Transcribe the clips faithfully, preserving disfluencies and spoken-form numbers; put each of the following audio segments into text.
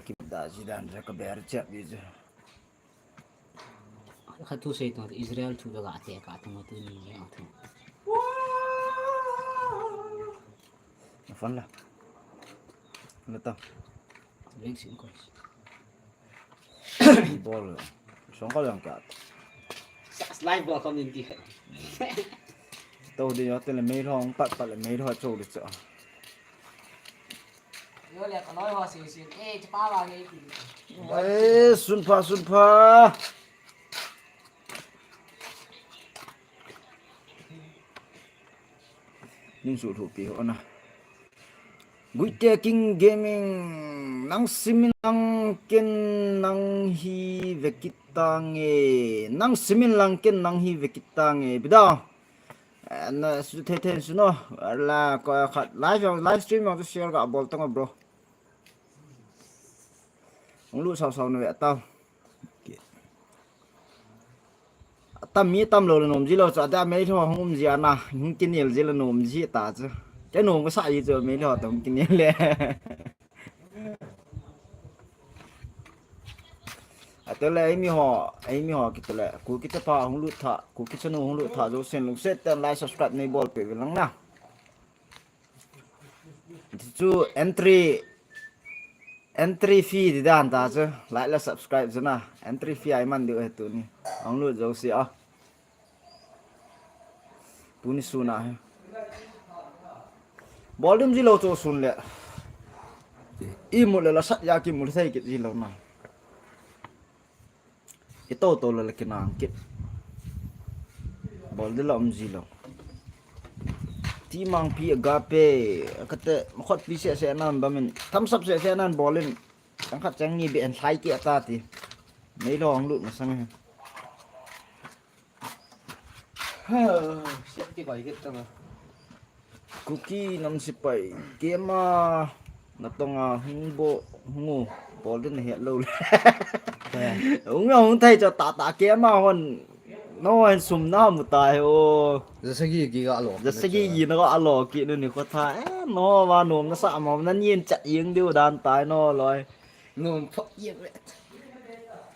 Kim da ji dan ja ka ber chep di ju. Kha thu sei tu Israel thu da ga te ka tu ma tu ni ya thu. Na phone la. Na ta. Ring sin ko. Bol. Song ka lang ka. Sas live bol ko min ti. To di yo te le mei long pat pat le mei long cho di cho. Yo le ka loi ho si si. Eh, chapa ba nge ti. Eh, sun pha, sun pha. Ning su thu pi ho na. Guite King Gaming, nang simin lang ken nang hi vekit tange. Nang simin lang ken nang hi vekit tange. Bida. Eh, na su the the su no. La ko khat live, live stream ma share ka bol tang bro. Hung lut sau sau na ve tau. Tam mi tam lo le nom ji lo cha da mei tho hung um ji ana, hung kinel ji le nom ji ta chu. Ke nom ka sa ji chu mei tho tam kinel le. Atele ai mi ho, ai mi ho kitele. Ku kita pa hung lut tha, ku kita nu hung lut tha jo sen lungset ten like subscribe nei bol pe lang na. Chu entry, entry fee di dan ta chu. Like le subscribe chu na. Entry fee ai man diu he tuni. Ang lut jo si a. Tuni suna he. Bol dim ji lo chu sun le. I mu le la sat ya ki mu le thei kit ji lo na. I to to le la kinang kit. Bol de la um ji lo. Ti mang pi agape. Kate khot pi se se nan ba min. Thumbs up se se nan bol in. Chang khat chang ni be en thlai ki ata ti. Nei lo ang lut ma sang he. Ha, siap ti koi kit tang a. Kuki nam sipai, kema na tonga hung bo, hung u, bol din na het lo le. Hung a hung thei cha ta ta kema hon, no hen sum na mu ta he o. Jasagi gi ga lo. Jasagi gi na ga lo ki nu ni ko tha. Eh, no va nom na sa ma na nien chat yeng diu dan tai no loi. Nom phot yeng le.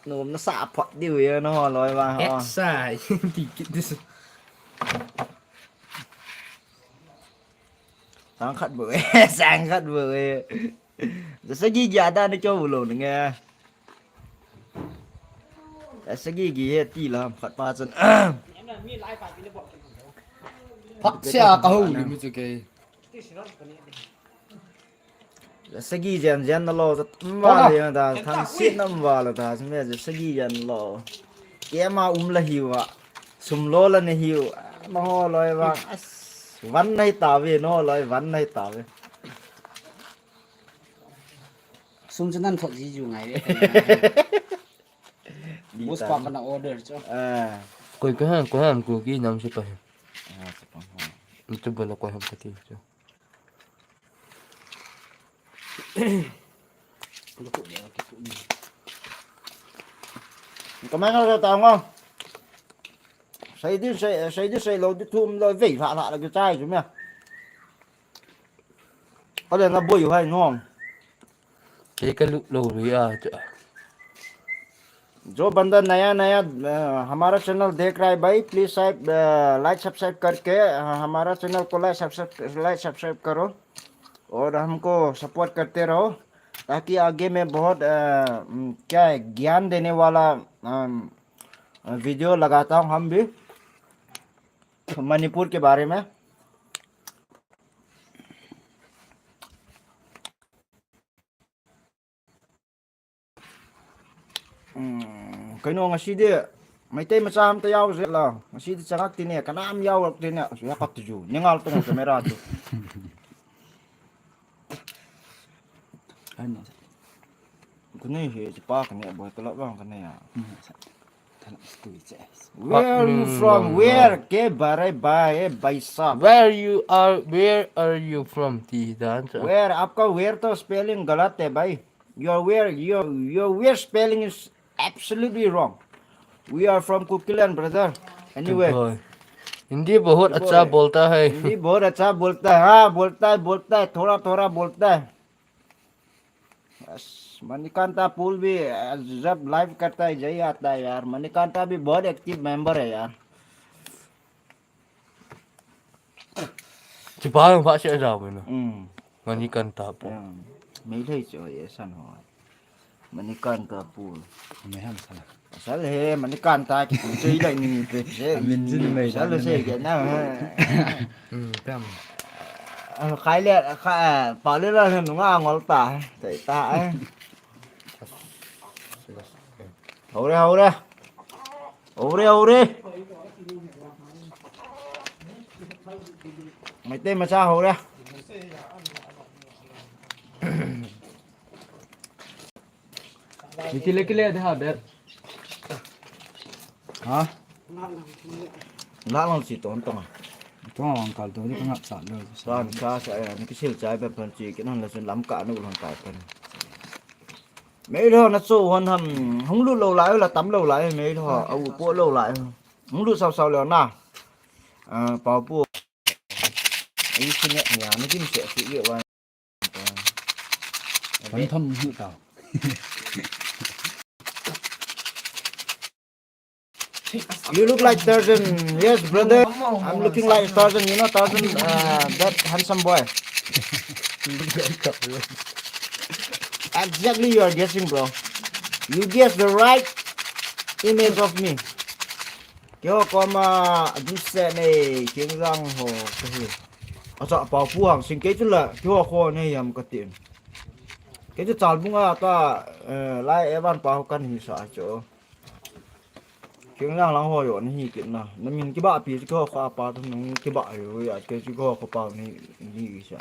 Nom na sa phot diu ye no loi va ha. Sa, ti kit dis. Sang khat bu, sang khat bu. Jasagi gi ada ni kyo bu lo ni nge. Jasagi gi he ti la khat pa chan. Phat sia ka ho ni mi chu ke. Sagi jen jen na lo, um va le da, thang sit nam va le da, me je sagi jen lo. Kema um la hiu va. Sum lo la ne hiu. Ma ho loi va. As, van nai ta ve, no loi, van nai ta ve. Sum chu nan thot ji ju ngai ve. Boss pa kana order chu. Ah. Koi ka han, koi han, koi ki nam se pa. Ah, se pa. Itu bala koi han pati chu. Kamai nga ta ngo. Sai di sai, sai di sai lo di thum lo vei la la la ki chai chu me. Ale na boi hai no. Ke ka lu lo ri a chu. जो बंदा नया नया अ, हमारा चैनल देख रहा है भाई, प्लीज साहब, अ, लाइक सब्सक्राइब करके अ, हमारा चैनल को लाइक सब्सक्राइब, लाइक सब्सक्राइब करो और हमको सपोर्ट करते रहो, ताकि आगे मैं बहुत अ, उम, क्या है, ज्ञान देने वाला अम, वीडियो लगाता हूँ हम भी मणिपुर के बारे में। Kaino ngasi di, Meitei macha ham ta yau je la. Ngasi di changak tine, kanam yau tine. Suya kat ju. Ningal tong camera tu. Ano. Kane he, pa kane boy talak bang kane ya. Where are you from? Where? Ke bare ba e baisa. Where you are? Where are you from? Ti dan cha. Where? आपका where तो spelling गलत है भाई. Your where, your your where spelling is absolutely wrong. We are from Kukiland, brother. Anyway. Hindi बहुत अच्छा बोलता है. हिंदी बहुत अच्छा बोलता है. हाँ, बोलता है, बोलता है, थोड़ा थोड़ा बोलता है. बस, मणिकांता पोल भी, अ, जब लाइव करता है, यही आता है यार। मणिकांता भी बहुत एक्टिव मेंबर है यार। Chipa ba se ja mo na. हम्म। Mani kan ta po. हम्म। Meitei chu, ऐसा ना हो। मणिकांता पोल। Meiham sala. Asal he, Manikanta ki tu chu ilai ni pe se. Amin jin mei asal dan se ni. Ke na. Hmm, tam. Ah, khai le, kha, pa le la nunga ngol ta. Tai ta, eh. Hau re, hau re. Hau re, hau re. Meitei macha hau re. Ni kile kile de ha ber. Ha? La lang si ton tong. Tong lang kal to ni ka ngap sa lo. San sa sa, eh, ni kisil chai pe phan chi kinan la sun lam ka nu lang ka pen. Meitei na chu hon ham, hung lut lou lai, la tam lou lai, Meitei, a u po lou lai. Hung lut sau sau lou na. Ah, pau pu. Ai, sine, nia, ni kim se, si, ye, wa. Kan tham hi ta. You look like Tarzan. Yes, brother. I'm looking like Tarzan. You know Tarzan, uh, that handsome boy. Exactly, you are guessing, bro. You guess the right image of me. Keiho koma adum se nei, Khengjang ho kahi. Acha pau pu hang sing kei chu la, keiho kho nei ham katin. Kei chu Chalbung a ta, eh, lai Evan pau kan hi sa chu. Khengjang lang ho yo ni hi kit na. Na min kiba pi chu keiho kho pa tu nung kiba yo ya, kei chu keiho kho pa ni, ni sa.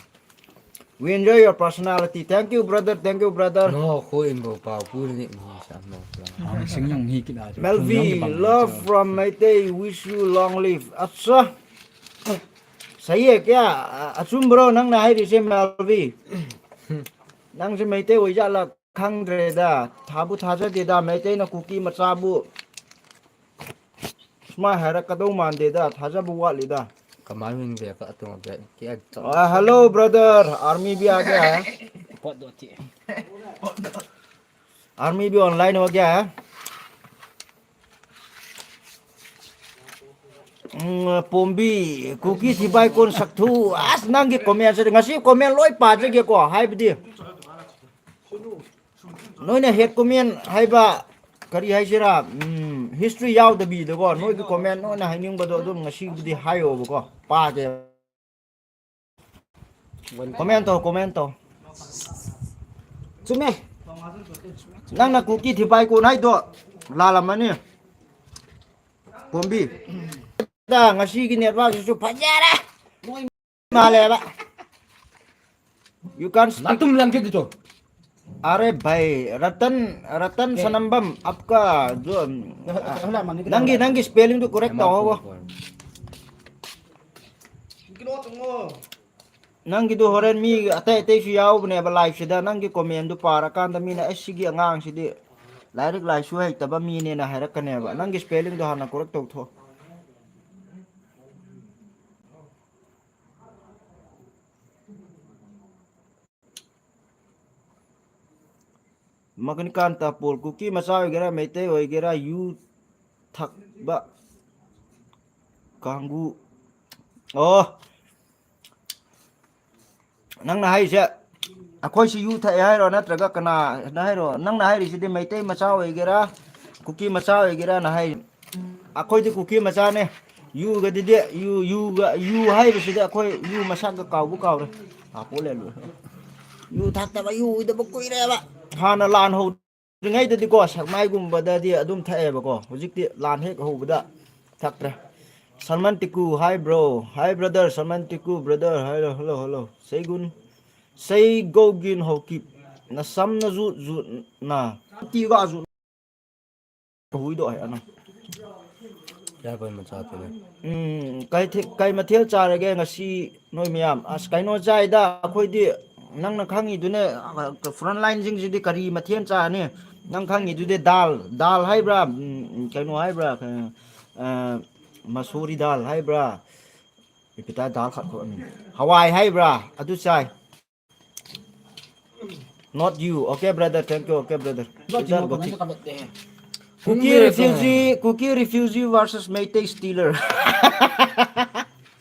We enjoy your personality. Thank you, brother. Thank you, brother. No, ko in bo pa pu ni ni sa no. Ang sing lang hi kila. Melvi, love from Meitei. Wish you long live. Acha. Sahi hai kya? Achum bro, nang na hai ri se Melvi. Nang se Meitei oi ja la khang re da. Thabu thaja de da Meitei na Kuki macha bu. Sma hera ka dou man de da, thaja bu wa li da. Ka man min ve ka tung ve, ki a chak. Ah, hello, brother. Army भी आ गया है? Pot do ti. Army भी online हो गया है? Mm, Pombi, Kuki thi bai kon sak thu. As nang ki comment se, ngasi comment loi pa je ki ko, hai bidi. Noina het comment haiba, kari hai sira, mm, history yau da bi da ko, noi ki comment noina hai ning ba do dum ngasi di hai o ba ko, pa ke. Comment to, comment to. Chume. Nang na Kuki thi bai kon hai do, la la mani. Pombi. Da ngasi ki network su phajara. Male ba. You can't speak. Natum lang kiti to. अरे भाई, रतन, रतन सनम्बम, आपका जो, nang ki, nang ki spelling tu correct ta ho. Nang ki tu horen mi, ate, ate su yau bne ba live sida, nang ki comment tu para kan da mi na S C G angang sidi. Lairik lai su hai taba mi ne na hai ra kane ba. Nang ki spelling tu hana correct to tho. Makani kan ta pol Kuki masa hoigera, Meitei hoigera, yu thak ba kangu. Oh. Nang na hai se. Akhoi si yu thak hai ro na traga kana na hai ro. Nang na hai ri si di Meitei masa hoigera, Kuki masa hoigera na hai. Akhoi di Kuki macha ne. Yu ga di de, yu, yu ga, yu hai ba si de, akhoi yu masak ga kau bu kau re. A po le lu. Yu thak ta ba, yu da ba kui re ba. Hana lan ho. Ringai da di ko, sak mai gum ba da di, adum tha e ba ko. Hujik di lan hek ho ba da. Thak re. Salman Tiku, hi bro. Hi brother, Salman Tiku, brother. Hello, hello, hello. Seigun. Sei go gin ho kip. Na sam na zut zut na. Ti ga zut. Hui do hai ana. Ya koi ma cha te le. Hmm, kai the, kai ma thel cha re ge ngasi noi miam. As kai no chai da khoi di nang na khangi du ne, ah, front line jing ji di kari ma thel cha ne. Nang khangi du de dal, dal hai bra, hmm, kai no hai bra, ka, ah, masuri dal hai bra. Ipi ta dal khat ko, hmm. Hawai hai bra, adu chai. Not you. Okay, brother. Thank you. Okay, brother. Not you, Kuki refugee, Kuki refugee versus Meitei stealer.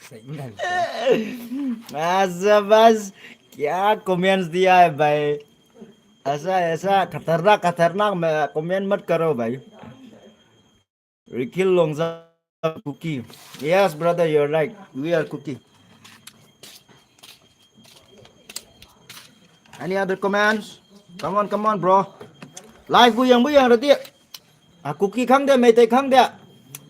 Sahina. Bas, bas. Kya comments diya hai, bhai? Aisa, aisa khatarnak, khatarnak mein comment mat karo, bhai. Rikhil Longza, Kuki. Yes, brother, you're right. We are Kuki. Any other comments? Come on, come on, bro. Live bu yang, bu yang ready. A, Kuki khang de, Meitei khang de.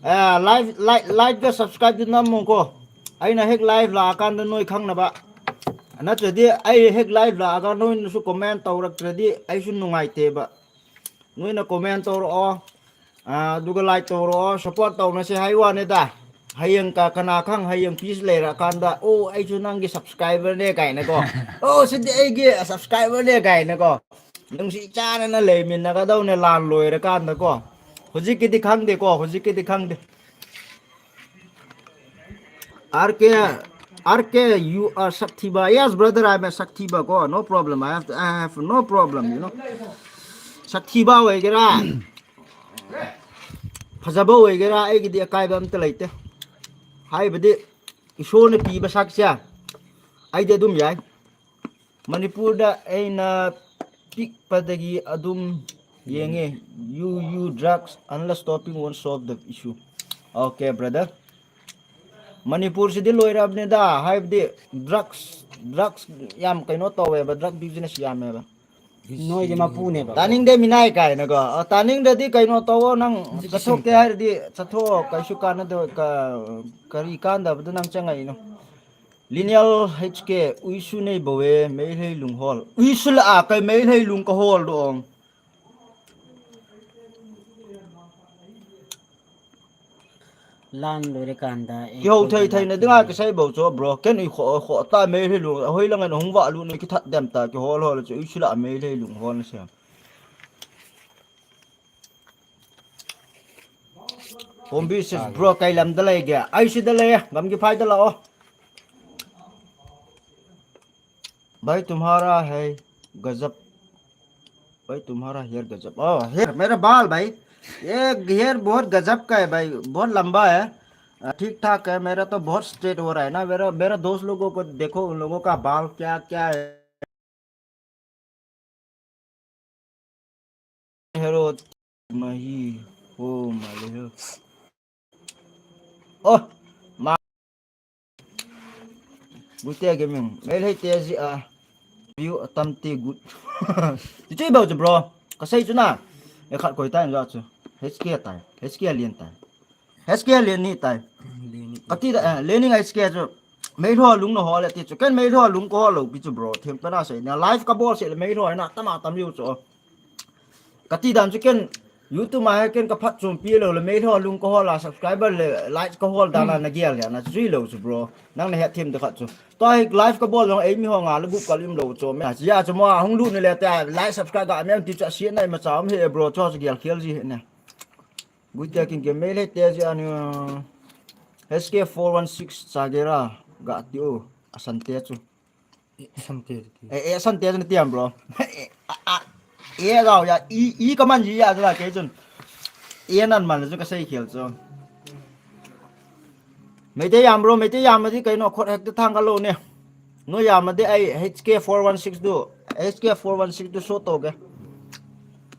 A, live, like, like ga subscribe din nam mong ko. Aina hek live la kan da noi khang na ba. Ana che di, ai hek live la kan noi su comment tau rak che di, ai sun nungai te ba. Noina comment toro o. A, duga like toro o, support tona se hai wa ne da. Hayang ka kana khang, hayang peace le ra kan da. O, ai chu nang ki subscriber ne kai ne ko. O, se de ai ki subscriber ne kai ne ko. Nung si cha na na le min na ka dau ne lan loi ra kan da ko. Hoji ki di khang de ko, hoji ki di khang de. R K, R K, you are Sakthiba. Yes, brother, I'm a Sakthiba. Go, no problem. I have, I have no problem, you know. Sakthiba hoigera. Phajaba hoigera, ai ki di akai bam te leite. Hai badi, isho ne pi ba sak sia. Ai de dum yai. Manipur da eina pick padagi adum yenge. You, you drugs, unless stopping won't solve the issue. Okay, brother. Manipur si di loi rap ne da, hai di drugs, drugs yam kaino to we ba, drug business yam e ba. Noi di mapu ne ba. Taning de minai kai na ko. O, taning de di kaino to wo nang ka thok ke hai di, sa tho kai su ka na do ka, ka ri kan da ba nang changai no. Lineal H K, uisu nei bo e, Meitei lunghol. Uisu la a kai Meitei lung ka hol do ong. Lan lo re kan da, eh, kihou thei thei na dinga kisai bo cho, bro. Ken i kho, kho ta Meitei lung, hoi lang en hung va lu ni kithat dem ta, kihol hol cho, uisu la Meitei lunghol na se. Home business, bro, kai lam da lei ge. Ai si da lei, gam ki phai da la o. भाई तुम्हारा है गजब, भाई तुम्हारा हेयर गजब। ओ, हेयर, मेरा बाल भाई, ये हेयर बहुत गजब का है भाई, बहुत लंबा है। अ, ठीक ठाक है, मेरा तो बहुत स्ट्रेट हो रहा है ना। मेरा, मेरा दोस्त लोगों को देखो, उन लोगों का बाल क्या क्या है। Hero mahi ho male ho. Oh, ma. Gute gaming. Meitei te ji a. View atam te good. Ti chui bau chu, bro. Ka sei chu na. E khat koi tai ja chu. H K tai. H K lien tai. H K lien ni tai. Lien ni. Kati da, eh, lien ni H K chu. Meitei lung na hol le ti chu. Ken Meitei lung ko lo ki chu, bro. Them pe na sei na. Live ka bol se le Meitei na tama tam yu chu. Kati dan chu ken YouTube ma he ken ka phat chom pi lo le Meitei lung ka hol a subscriber le like ka hol dan a na gel ya na chui lo chu, bro. Nang na het them de khat chu. To hi live ka bol jong ei mi ho nga le gup ka lim lo chu. Me ya chu mo hung lut ni le ta like subscribe ga me ti chu a si na ma cha um he, bro. Chu chu gel khel ji he ne. Guite kin ke Meitei te ji ani, uh, H K four one six cha gera ga ti o. Asan te chu. Sante ti. E, e, sante na tiam, bro. E, a, a, e, gao ya, i, i ka man ji ya, la ke chun. E nan man chu ka sei khel chu. Meitei yam, bro, Meitei yam di kaino khot hek te thang ka lo ne. No yam di ai H K four one six du. H K four one six du so to ke.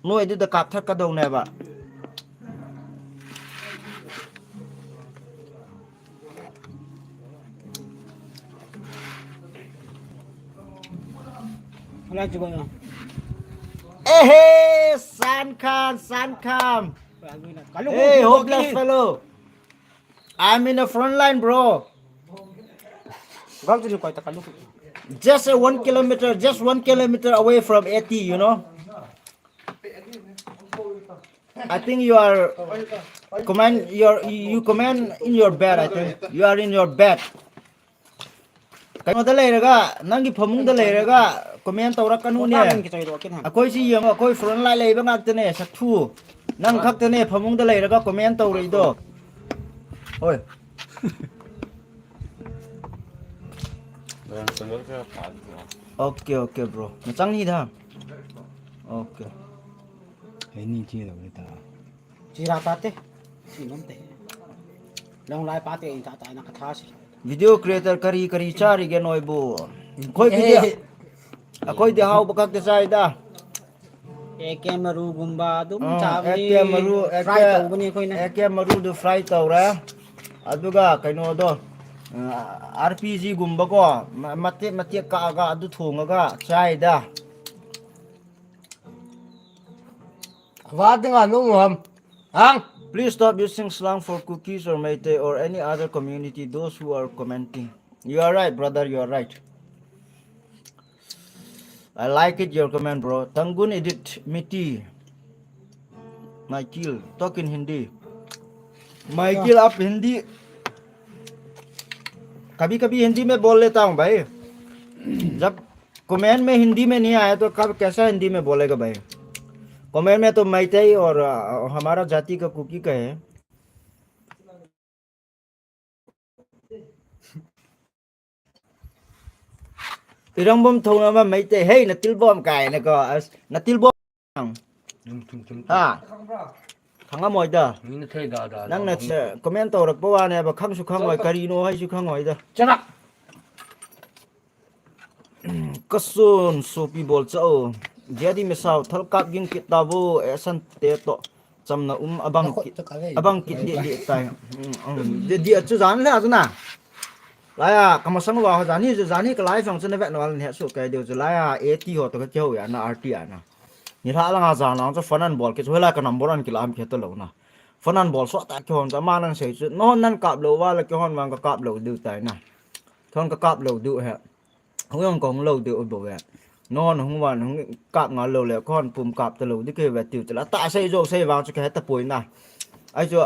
No e di da kap thak ka do ne ba. Wala juga ya. Eh, hey, Sankhan, Sankhan. Hey, hopeless fellow. I'm in the front line, bro. Just a one kilometer, just one kilometer away from A T, you know. I think you are comment, you are, you comment in your bed, I think. You are in your bed. Kaino da leiraga, nang ki phamung da leiraga comment tau rak kanu ne. Akoi si yang, akoi front line leiba ngak te ne, sathu. Nang khak te ne, phamung da leiraga comment tau rei do. Oi. Okay, okay, bro. Nachang ni da. Okay. Hei ni chi lo ni ta. Chi ra ta te. Chi nom te. Long lai pa te in ta ta na ka tha si. Video creator kari kari chari ge noi bu. Koi ki dia. A koi dia hau bakak te sai da. A K maru gumba dum cha ni. A K maru, fry to bu ni koi na. A K maru du fry to ra. Aduga kaino do. R P G gumba ko. Mate mate ka ga du thung ga chai da. Vadinga nung ham. Ang. Please stop using slang for Kukis or Meitei or any other community, those who are commenting. You are right, brother, you are right. I like it, your comment, bro. Tangun edit miti. Michael, talk in Hindi. Michael, आप हिंदी कभी कभी हिंदी में बोल लेता हूँ भाई. जब कमेंट में हिंदी में नहीं आया तो कब कैसा हिंदी में बोलेगा भाई? कमेंट में तो मैतेई और हमारा जाति का कुकी का है. Irangbom thona ma Meitei hei na tilbom kai na ko, na tilbom. Ha. Khanga moi da. Nang na comment to rak bawa ne ba khang su khang moi kari no hai su khang moi da. Chana. Kasun sopi bol cha o. Jadi mesau thal kap ging kit ta vo e san te to. Chamna um abang kit abang kit di di tai. Di di achu jan le achu na. Laya kamasang wa jani chu jani ka lai fang chu na vet na wal ne su kai deu chu laya A T ho to ka keu ya na R T ya na. Ni la la nga jan lang chu phone an bol kit chu la ka number an ki lam kit to lo na. Phone an bol so ta ki hon cha ma nang sei chu no nan kap lo wa la ki hon wang ka kap lo deu tai na. Thon ka kap lo deu he. Hung yong kong lo deu bo we. Non hung wan hung kap nga lo le kon pum kap ta lo di ke ve tiu ta la ta sei jo sei wang chu ke ta poi na. Ai chu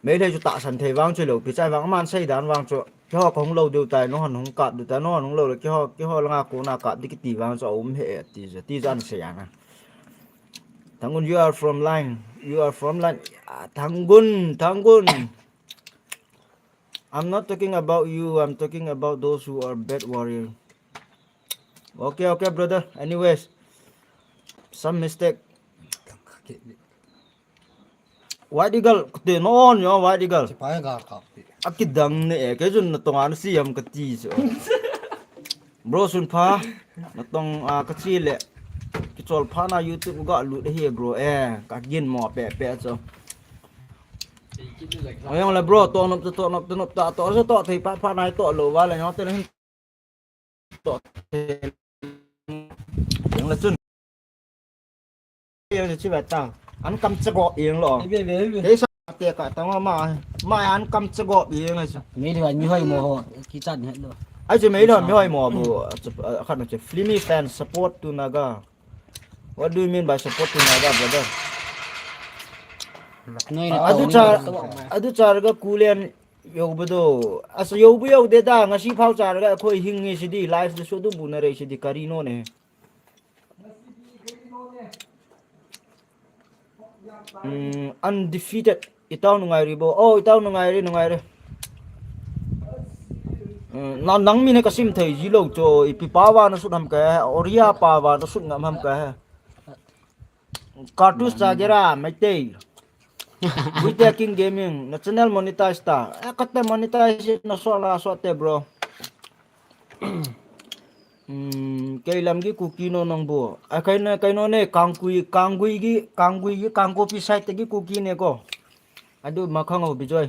mei le chu ta san thei wang chu lo pi chai wang man sei dan wang chu. Ke ho kong lo deu tai non hung kap deu tai non hung lo le ke ho ke ho la nga ko na kap di ki ti wang chu um he ti chu ti jan sei ya na. Thangun, you are from line. You are from line. Thangun, Thangun. I'm not talking about you, I'm talking about those who are bad warrior. Okay, okay, brother. Anyways, some mistake. White Eagle, kute no on yo, White Eagle. Akidang ne e, kejun na tonga na siyam kati so. Bro Sunpha, na tong a kachi le. Kichol pha na YouTube ga lut hi bro e, ka gin mo pe pe so. Ayong le bro, to nop to nop to nop ta to so to thei pa pha na to lo wa le yo te hin to. Yang le chun. Yang le chi ba ta. An kam che go yang lo. Ke sa te ka ta ma ma an kam che go yang le. Mi le mi hoi mo ho ki chan he lo. Ai che mi le mi hoi mo bu khat na che filmy fan support to Naga. What do you mean by supporting Naga, brother? Adu char, adu char ga kulen yo bu do. Asa yo bu yo de da ngasi phau char ga khoi hing ngi sidi live de so du bu na re sidi kari no ne. Undefeated. Itau nungai ri bo. Oh, itau nungai ri, nungai ri. Na nang mi ne kasim thei ji lo cho, ipi pa wa na sut ham ka he, Oria pa wa na sut ngam ham ka he. Cartouche cha gera, Meitei. Buite King Gaming, na channel monetize ta. Eh, kate monetize na so la so te, bro. Kei lam gi Kuki no nong bu. A kai na kai no ne Kangkui, Kangkui gi, Kangkui gi, Kangkopi side te gi Kuki ne ko. Adu makhang o Bijoy.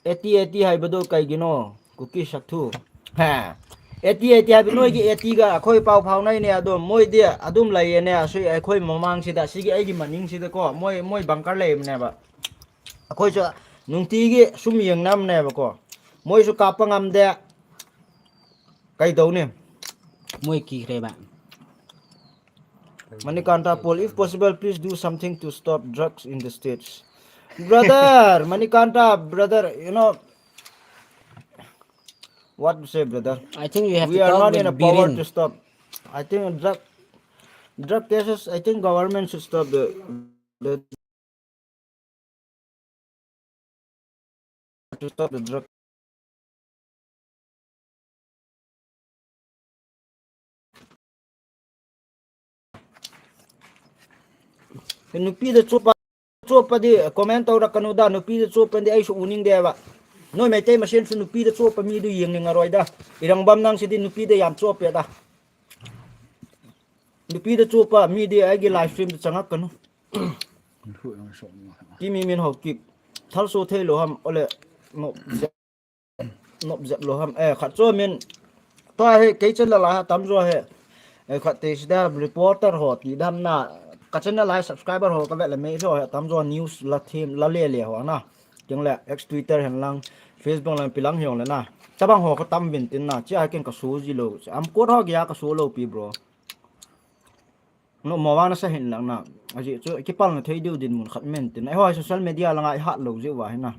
Eti eti hai bado kai gi no. Kuki sak thu. Ha. Eti eti hai bino gi eti ga khoi pau phau nai ne adum moi dia adum lai ne asui ai khoi mamang sida sigi ai gi maning sida ko moi moi bangkar lai ne ba. Akhoi chu nungti gi sum yeng nam ne ba ko. Moi su kap ngam de. Kai do ne. Moi ki re ba. Manikanta Paul, if possible, please do something to stop drugs in the States. Brother, Manikanta, brother, you know, what to say, brother? I think you have we to are talk not with in a power Biren to stop. I think drug, drug cases, I think government should stop the, the to stop the drug. Nupi da chopa, chopa di comment tau ra kanu da, nupi da chopa di ai su uning de ba. Noi Meitei masen su nupi da chopa mi du yeng ning aroi da. Irangbam nang si di nupi da yam chopa da. Nupi da chopa mi di ai gi live stream da changak kanu. Kimi min ho kip. Thal so thei lo ham ole no. Nop jep lo ham. Eh, khat chu min. Tua he, kei channel a tam jo he. Eh, khat te si da reporter ho ti dam na. Ka channel a subscriber ho ka vet le mei jo he tam jo news la them la le le ho na. Ting le X Twitter hen lang, Facebook lang pilang hiong le na. Tabang ho ka tam vin tin na. Chia ken ka su ji lo. Am ko ho gya ka su lo pi bro. No, mo vang na sa hin lang na. Aji chu kipal na thei diu din mun khat men tin. Ai hoi social media langa i hat lo ji wa hin na.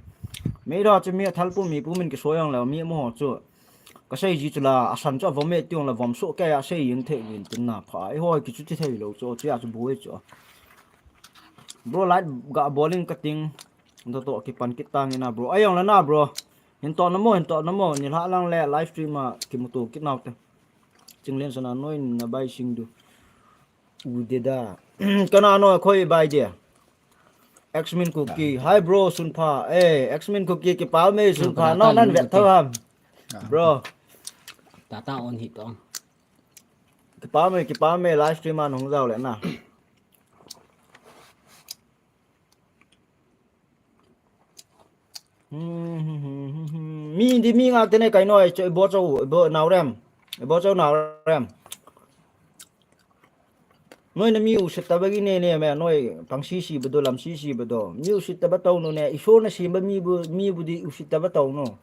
Mei ra chu mi thal pu mi pu min ki so yang la mi mo ho chu. Ka sei ji chu la asan chu vom me tiong la vom so ke a sei yin thei yin tin na pha. Ai hoi ki chu ti thei lo chu chu ya chu boi chu. Bro light ga bowling ka ting. Do to ki pan kit tang ina bro. Ai yong la na bro. Hin to na mo hin to na mo ni la lang le live stream a ki mu to kit nau te. Chinglen sana noi na bai sing du. U de da. Kana no khoi bai de. X-Min Kuki. Hi bro, sun pha. Eh, X-Min Kuki ki pal me sun pha. No nan vet tho ham. Bro. Tata on hi tong. Ki pal me, ki pal me live stream an hong jao le na. Mi di mi ngak tene kai noi cho bo cho bo nau rem. Bo cho nau rem. Noi na mi u sit ta ba gi ne ne me noi pang si si ba do lam si si ba do. Mi u sit ta ba tau no ne i so na si ba mi bu mi bu di u sit ta ba tau no.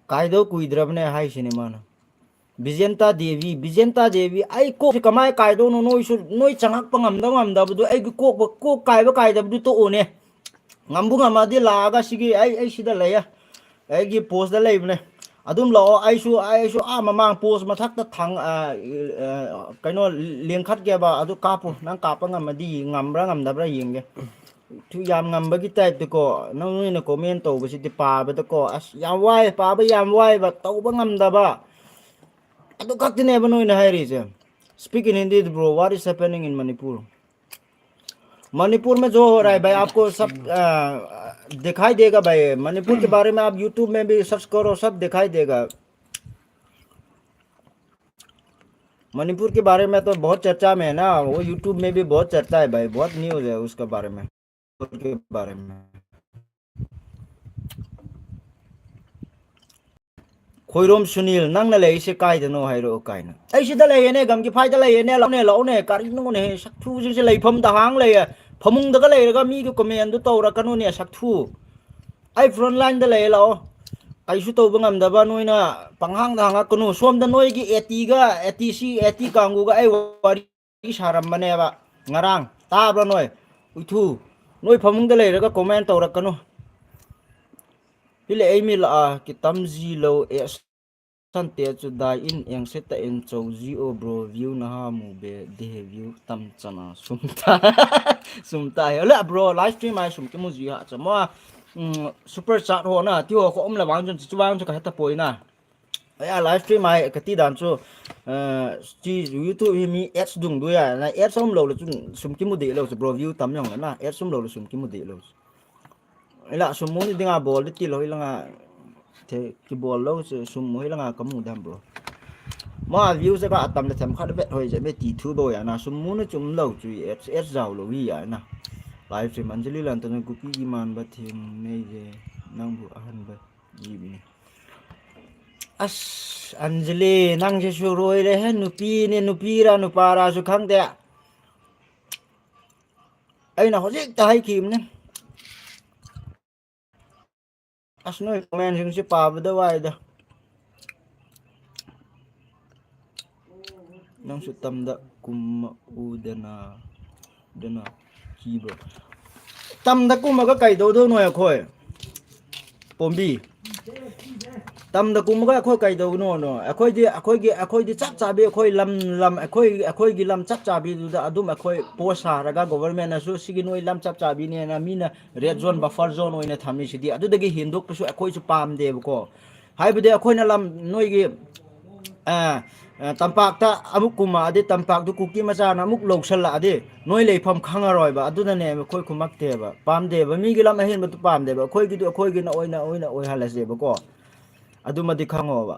Kaido kuidra bne hai cinema na. Bijenta Devi, Bijenta Devi, ai ko kamai kaido no noi su noi changak pa ngam da ngam da bu ai ko ko kai ba kai da bu to o ne. Ngam bu ngam a di la ga sigi ai ai si da la ya. Ai gi post da lai bne. Adum la o ai su ai su a mamang post ma thak ta thang a kaino leng khat ge ba adu ka pu nang ka pa ngam a di ngam ra ngam da bra yeng ge. Thu yam ngam ba ki type te ko, nang nui na comment to ba si ti pa ba te ko, as yam wai, pa ba yam wai ba, to ba ngam da ba. Atu kak ti ne ba nui na hai ri se. Speak in Hindi, bro. What is happening in Manipur? Manipur में जो हो रहा है भाई, आपको सब आ, दिखाई देगा भाई। मणिपुर के बारे में आप YouTube में भी सर्च करो, सब दिखाई देगा। मणिपुर के बारे में तो बहुत चर्चा में है ना, वो YouTube में भी बहुत चर्चा है भाई, बहुत न्यूज़ है उसके बारे में, के बारे में। Khoirom Sunil, nang na lei se kai da no hai ro kai na. Ai se da lei ne, gam ki phai da lei ne, lo ne, lo ne, kari no ne, sak thu jing se lei pham da hang lei, phamung da ka lei ra ka mi ki comment du to ra ka no ne, sak thu. Ai front line da lei lo. Ai su to ba ngam da ba noi na, pang hang da hang ka no, som da noi ki eti ga, eti si, eti kang gu ga, ai wari saram mane ba ngarang tabra noi. Uithu noi phamung da lei ra ka comment to ra ka no. Hile ei mi la a ki tam ji lo e sante chu dai in eng se ta in cho ji o bro view na ha mu be de he view tam chana sum ta sum ta he la bro live stream ai sum ki mu ji ha cha mo super chat ho na ti ho ko um la wang chun chu wang chu ka ta poi na. Ai a live stream ai ka ti dan chu chi YouTube hi mi ads dung du ya na ads um lo le chun sum ki mu de lo chu bro view tam yong na ads um lo le sum ki mu de lo. Ila sum mu ni dinga bol de ti lo ilanga te ki bol lo chu sum mu ilanga ka mu dam bro. Ma view se ka atam le tham khat vet hoi je me ti thu bo ya na sum mu na chum lo chu ads ads jao lo hi ya na. Live stream Anjali lan ta na gupi gi man ba thim nei je nang bu ahan ba. As Anjali nang je su roi le he nupi ne nupi ra nupa ra su khang te. Ai na hojik ta hai kim ne. As noi comment jing si pa ba da wai da. Nang su tam da kum u da na da na ki ba. Tam da kum ka kai do do noi khoi. Pombi. Tam da kum ka khoi kai do no no. Khoi di khoi gi khoi di chap chap bi khoi lam lam khoi khoi gi lam chap chap bi du da adum khoi posa ra ga government na su sigi noi lam chap chap bi ne na mi na red zone buffer zone oi na thami si di. Adu da gi hin duk su khoi su pam de ko. ꯍꯥꯏꯕꯗꯤ ꯑꯩꯈꯣꯏꯅ ꯂꯝ ꯅꯣꯏꯒꯤ, ꯑ, ꯑ, ꯇꯝꯄꯥꯛꯇ ꯑꯃꯨꯛ ꯀꯨꯝꯃꯛꯑꯗꯤ, ꯇꯝꯄꯥꯛꯇꯨ ꯀꯨꯀꯤ ꯃꯆꯥꯅ ꯑꯃꯨꯛ ꯂꯧꯁꯜꯂꯛꯑꯗꯤ, ꯅꯣꯏ ꯂꯩꯐꯝ ꯈꯪꯉꯔꯣꯏꯕ꯫ ꯑꯗꯨꯅꯅꯦꯕ ꯑꯩꯈꯣꯏ ꯈꯨꯝꯃꯛꯇꯦꯕ, ꯄꯥꯝꯗꯦꯕ꯫ ꯃꯤꯒꯤ ꯂꯝ ꯑꯍꯦꯟꯕꯗꯨ ꯄꯥꯝꯗꯦꯕ꯫ ꯑꯩꯈꯣꯏꯒꯤꯗꯨ ꯑꯩꯈꯣꯏꯒꯤꯅ ꯑꯣꯏꯅ, ꯑꯣꯏꯅ ꯑꯣꯏꯍꯜꯂꯁꯦꯕꯀꯣ꯫ ꯑꯗꯨꯃꯗꯤ ꯈꯪꯉꯣꯕ꯫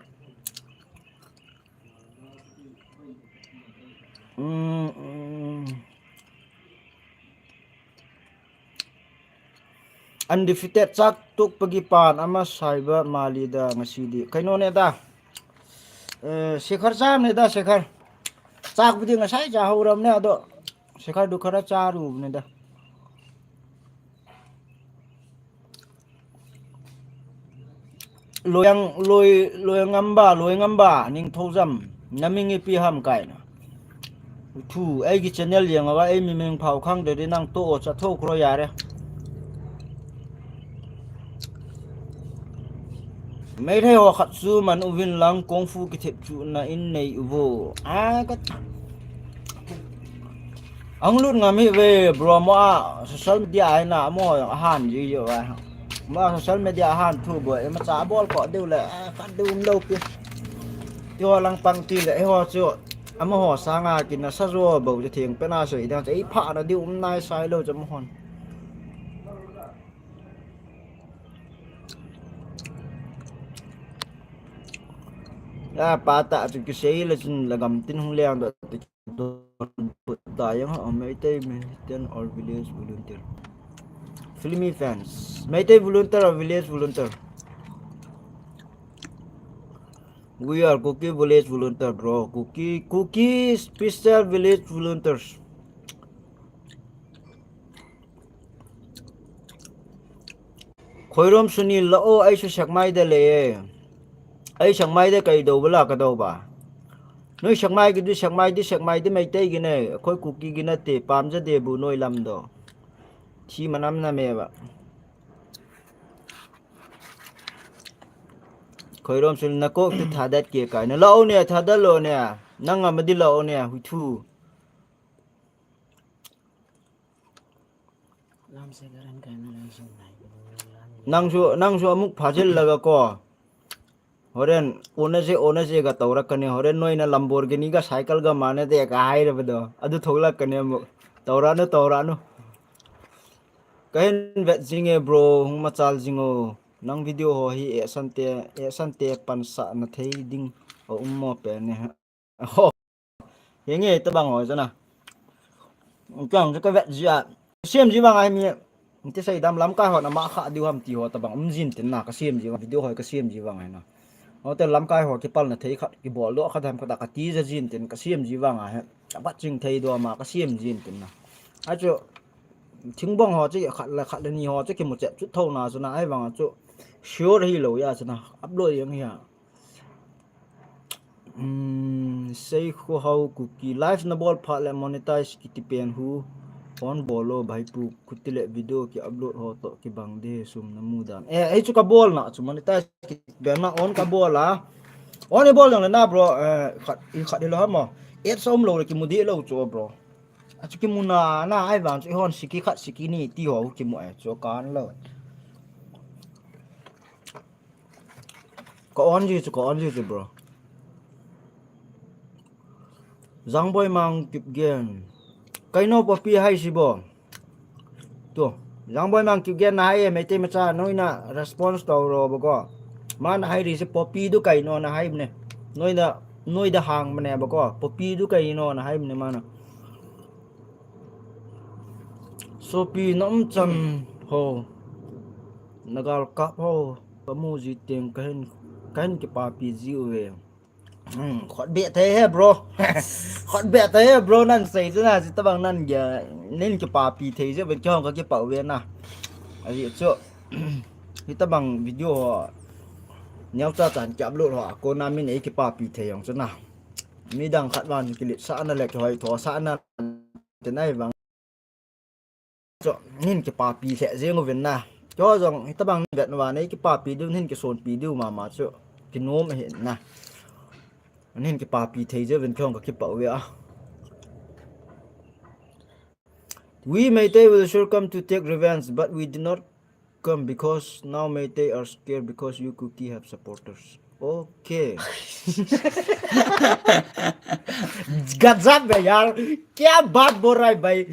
ꯎꯝ, ꯎꯝ꯫ Undefeated ꯆꯥꯛ ꯇꯣꯛꯄꯒꯤ ꯄꯥꯟ ꯑꯃ ꯁꯥꯏꯕ ꯃꯥꯜꯂꯤꯗ ꯉꯁꯤꯗꯤ꯫ ꯀꯩꯅꯣꯅꯦꯗ, ꯑꯦ, ꯁꯦꯈꯔ ꯆꯥꯕꯅꯦꯗ, ꯁꯦꯈꯔ꯫ ꯆꯥꯛꯄꯨꯗꯤ ꯉꯁꯥꯏ ꯆꯥꯍꯧꯔꯕꯅꯦ, ꯑꯗꯣ ꯁꯦꯈꯔꯗꯨ ꯈꯔ ꯆꯥꯔꯨꯕꯅꯦꯗ꯫ ꯂꯣꯌꯪ-, ꯂꯣꯏ-, ꯂꯣꯏꯉꯝꯕ, ꯂꯣꯏꯉꯝꯕ, ꯅꯤꯡꯊꯧꯖꯝ, ꯅꯃꯤꯡ ꯏꯄꯤ ꯍꯝ ꯀꯥꯏꯅ꯫ ꯎꯊꯨ, ꯑꯩꯒꯤ channel ꯌꯦꯡꯉꯒ ꯑꯩ ꯃꯃꯤꯡ ꯐꯥꯎ ꯈꯪꯗ꯭ꯔꯗꯤ ꯅꯪ ꯇꯣꯛꯑꯣ, ꯆꯠꯊꯣꯛꯈ꯭ꯔꯣ ꯌꯥꯔꯦ꯫ ꯃꯩꯇꯩ ꯋꯥꯈꯠꯁꯨ ꯃꯟ ꯎꯕꯤꯟ ꯂꯪ ꯀꯣꯡꯐꯨ ꯀꯤꯊꯤꯞ ꯆꯨꯅ ꯏꯟ ꯅꯩ ꯎꯕꯣ꯫ ꯑꯥ, ꯀꯠ-, ꯑꯪ ꯂꯨꯠ ꯉꯝꯃꯤ ꯎꯕꯦ, bro, ꯃꯣ ꯑꯥ social media ꯍꯥꯏꯅ ꯑꯃꯨꯛ ꯑꯍꯥꯟ ꯌꯨ ꯌꯨ ꯍꯥꯏ꯫ ꯃꯣ ꯑꯥ social media ꯑꯍꯥꯟ ꯊꯨꯕ, ꯑꯦ, ꯃꯆꯥ ꯕꯣꯜ ꯀꯣ ꯑꯗꯨ ꯂꯩ, ꯑꯥ, ꯀꯠ ꯑꯗꯨꯝ ꯂꯧ ꯄꯤ꯫ ꯇꯤꯍꯣ ꯂꯪ ꯄꯪ ꯇꯤ ꯂꯩ, ꯑꯩꯍꯣ ꯆꯨ, ꯑꯃꯨꯛ ꯍꯣ ꯁꯥ ꯉꯥ ꯀꯤꯅ ꯁꯥꯖꯣ ꯕꯧ ꯆꯦ ꯊꯦꯡ ꯄꯦꯅꯥ ꯁꯣꯏ ꯏꯗꯪ ꯆꯦ, ꯑꯩ ꯐꯥꯅꯗꯤ ꯎꯝ ꯅꯥꯏ ꯁꯥꯏ ꯂꯧ ꯆꯦ ꯑꯃꯨꯛ ꯍꯣꯟ꯫ Ya, pata chu kisei le chun lagam tin hung leng da, da yang ha, Meitei Christian or village volunteer. Filmi fans. Meitei volunteer or village volunteer? We are Kuki village volunteer, bro. Kuki, Kuki special village volunteers. Khoirom ꯁꯨꯅꯤꯜ ꯂꯥꯛꯑꯣ, ꯑꯩꯁꯨ ꯁꯦꯛꯃꯥꯏꯗ ꯂꯩꯌꯦ꯫ ꯑꯩ ꯁꯦꯛꯃꯥꯏꯗ ꯀꯩꯗꯧꯕ ꯂꯥꯛꯀꯗꯧꯕ? ꯅꯣꯏ ꯁꯦꯛꯃꯥꯏꯒꯤꯗꯤ, ꯁꯦꯛꯃꯥꯏꯗꯤ, ꯁꯦꯛꯃꯥꯏꯗꯤ ꯃꯩꯇꯩꯒꯤꯅꯦ, ꯑꯩꯈꯣꯏ ꯀꯨꯀꯤꯒꯤ ꯅꯠꯇꯦ, ꯄꯥꯝꯖꯗꯦꯕꯨ ꯅꯣꯏ ꯂꯝꯗꯣ꯫ ꯊꯤ ꯃꯅꯝ ꯅꯝꯃꯦꯕ꯫ ꯈꯣꯏꯔꯣꯝ ꯁꯨꯅꯤꯜ ꯅꯀꯣꯛꯇ ꯊꯥꯗꯠꯀꯦ ꯀꯥꯏꯅ꯫ ꯂꯥꯛꯑꯣꯅꯦ, ꯊꯥꯗꯠꯂꯣꯅꯦ꯫ ꯅꯪ ꯑꯃꯗꯤ ꯂꯥꯛꯑꯣꯅꯦ, ꯍꯨꯏꯊꯨ꯫ ꯅꯪꯁꯨ, ꯅꯪꯁꯨ ꯑꯃꯨꯛ ꯐꯥꯖꯤꯜꯂꯒ ꯀꯣ, ꯍꯣꯔꯦꯟ ꯑꯣꯟꯅꯁꯦ, ꯑꯣꯟꯅꯁꯦꯒ ꯇꯧꯔꯛꯀꯅꯤ꯫ ꯍꯣꯔꯦꯟ ꯅꯣꯏꯅ Lamborghini ꯒ cycle ꯒ ꯃꯥꯟꯅꯗꯦꯒ ꯍꯥꯏꯔꯕꯗꯣ, ꯑꯗꯨ ꯊꯣꯛꯂꯛꯀꯅꯤ ꯑꯃꯨꯛ꯫ ꯇꯧꯔꯛꯑꯅꯨ, ꯇꯧꯔꯛꯑꯅꯨ꯫ Kahin vet jinge bro, hung machal jingo. Nang video ho hi e sante, e sante pansa na thei ding a um mo pen ne. Ho. Henge tabang ho chana. Kang chu ka vet ji a. Siam ji vang ai mi. Nti sei dam lamkai ho na ma kha diu ham ti ho tabang um jin tin na, ka siam ji vang, video ho ka siam ji vang ai na. Hotel lamkai ho kipal na thei khat, kibol do khat ham khat a ka ti ja jin tin ka siam ji vang ai. Ka bat ching thei do ma ka siam jin tin na. Ai chu thingbong ho chu khat la khat la ni ho chu kimu chep chu tho na chu na ai vang chu sure hi lo ya chu na upload yang hi a. Hmm, Seikho Hau Kuki. Live na bol phat le monetize kiti pen hu on bol o bhaipu, khuti le video ki upload ho to kibang de sum na mu dan. Eh, ei chu ka bol na chu monetize kiti pen na on ka bol a. On i bol jong le na bro, eh, khat, i khat hi lo ha mo. Ads um lo le kimu de lo chu bro. A chu kimu na, na ai vang chu i hon siki khat siki ni ti ho kimu ai chu kan lo. Ka on ji chu, ka on ji chu, bro. Jangboi Mang Kipgen. Kaino poppy hai si bo. Tu. Jangboi Mang Kipgen na hai e, Meitei macha, noina response to ro bo ko. Ma na hai ri si poppy du kaino na hai ne. Noida, noida hang mane bo ko. Poppy du kaino na hai ne ma na. Sopi na um chan ho. Nagal kap ho. Ka mu ji teng ka hin, ka hin kipapi ji uve. Hmm, khot beh thei he, bro. Khot beh thei he, bro, nan sei chu na, ji tabang nan gya, nin kipapi thei ji uve, kihong ka kipa uve na. Aji chu, hi tabang video ho. Niau cha chan ki upload ho, ko na min ei kipapi thei jong chu na. Midang khat van kilit sa na le kihoi tho sa na. Tin ai vang. Chu, nin kipapi lheh jeng uvin na. Chu jong, hitabang nin vet uva nei kipapi diu, nin kisonpi diu mama chu. Kinom ahi na. Nin kipapi thei jeng uvin kihong ka kipa uve a. We Meitei will sure come to take revenge, but we did not Come, because now Meitei are scared because you Kuki have supporters. Okay. गजब है यार, क्या बात बोल रहा है भाई।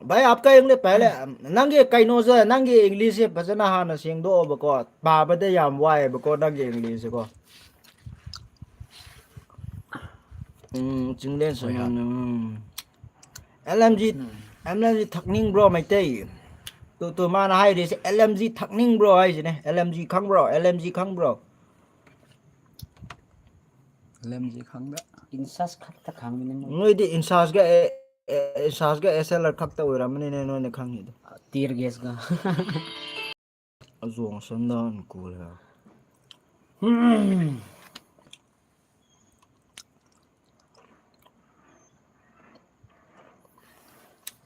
भाई, आपका English पहले, नंगे कई नो से, नंगे English से फसना हाँ ना सिंग दो बको, बाबा दे याम वाए बको, नंगे English से को। हम्म, चिंगलेन से ना, हम्म। L M G, L M G thakning bro, Meitei. Tu, tu, mana hai de se, L M G thakning bro, hai se ne, L M G khang bro, L M G khang bro. L M G khang da. Insas khat ta khang min mo. Noi di insas ga, eh, eh, insas ga S L R khak ta ura mani ne noi ne khang hi da. Tear gas ga. Azong sandan kul ha. Hmm.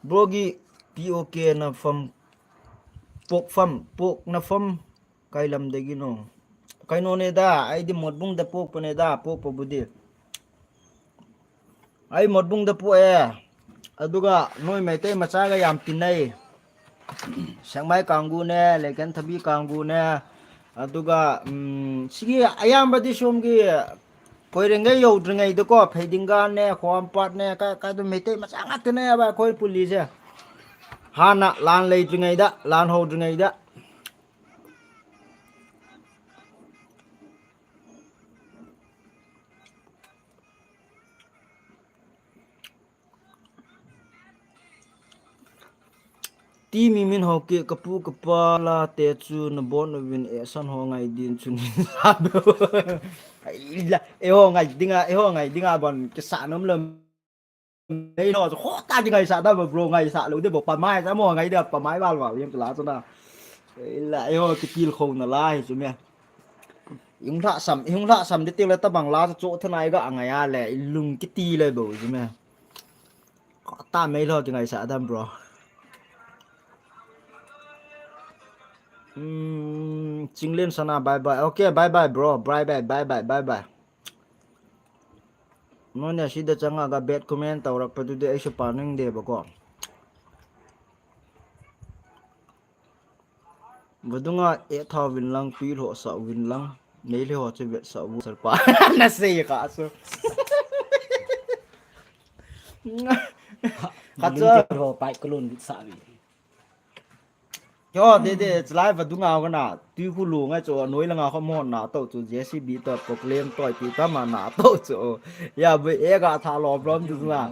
Bro gi P O K na fam, pok fam, pok na fam, kai lam de gi no. Kai no ne da, ai di mot bung da pok pa ne da, pok pa bu di. Ai mot bung da pu e. Aduga noi Meitei macha ga yam tin nai. Sangmai kanggu ne, Leken Thabi kanggu ne. Aduga, um, sigi ayamba di sum gi koi ringai yo ringai da ko, phei ding ga ne, khom pat ne, ka, ka du Meitei macha nga tin nai ba koi puli se. Hana lan lei ringai da, lan ho ringai da. Ti mi min ho ke kapu kapa la te chu na bon uvin e san ho ngai din chu ni sa be. Ai la, e ho ngai dinga, e ho ngai dinga bon ke sa nom lem. Nei lo, ho ta di ngai sa da bro, ngai sa lo de bo, pa mai sa mo ngai de, pa mai val val yem la chu na. Ei la, ei ho ki til kho na la hi chu me. Yung la sam, yung la sam de til ta bang la chu tha nai ga ngai a le, lung ki ti le bo chu me. Ko ta mei lo ki ngai sa da bro. Hmm, Chinglen Sana, bye bye. Okay, bye bye bro. Bye bye, bye bye, bye bye. None sida changa ga bad comment taurak pa tu de ai su pa ning de ba ko. Vadunga e tha vin lang, tui lho sa vin lang. Nei le ho che vet sa vu sar pa. Na sei ka su. Ka chu ho pai ko lun sa vi. Yo, de de, chalai vadunga ka na, tui khu lu ngai chu, noi langa kho mo na to chu, J C B to, proclaim to, ti ta ma na to chu. Ya, bu e ga tha lo brom tu na.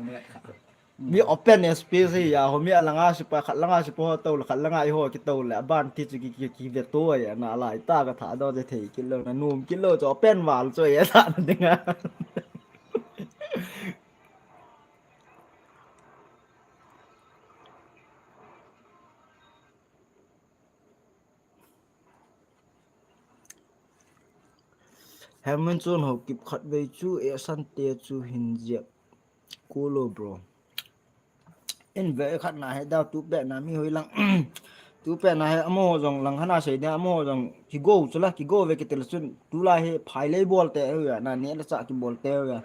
Mi open space ya, ho mi alanga si pa, khat langa si pa ho to, khat langa i ho ki to le, ban ti chu ki, ki, ki ve to ya, na lai ta ka tha do je thei ki lo, na num ki lo chu, open wall chu ya ta na dinga. Herman Chun ho kip khat vei chu e san te chu hin jep. Cool bro. In ve khat na he da tu pe na mi hoi lang. Tu pe na he amo jong lang hana sei dia amo jong ki go chu la ki go ve ki tel chun tu la he phai lei bol te ya na ne la cha ki bol te ya.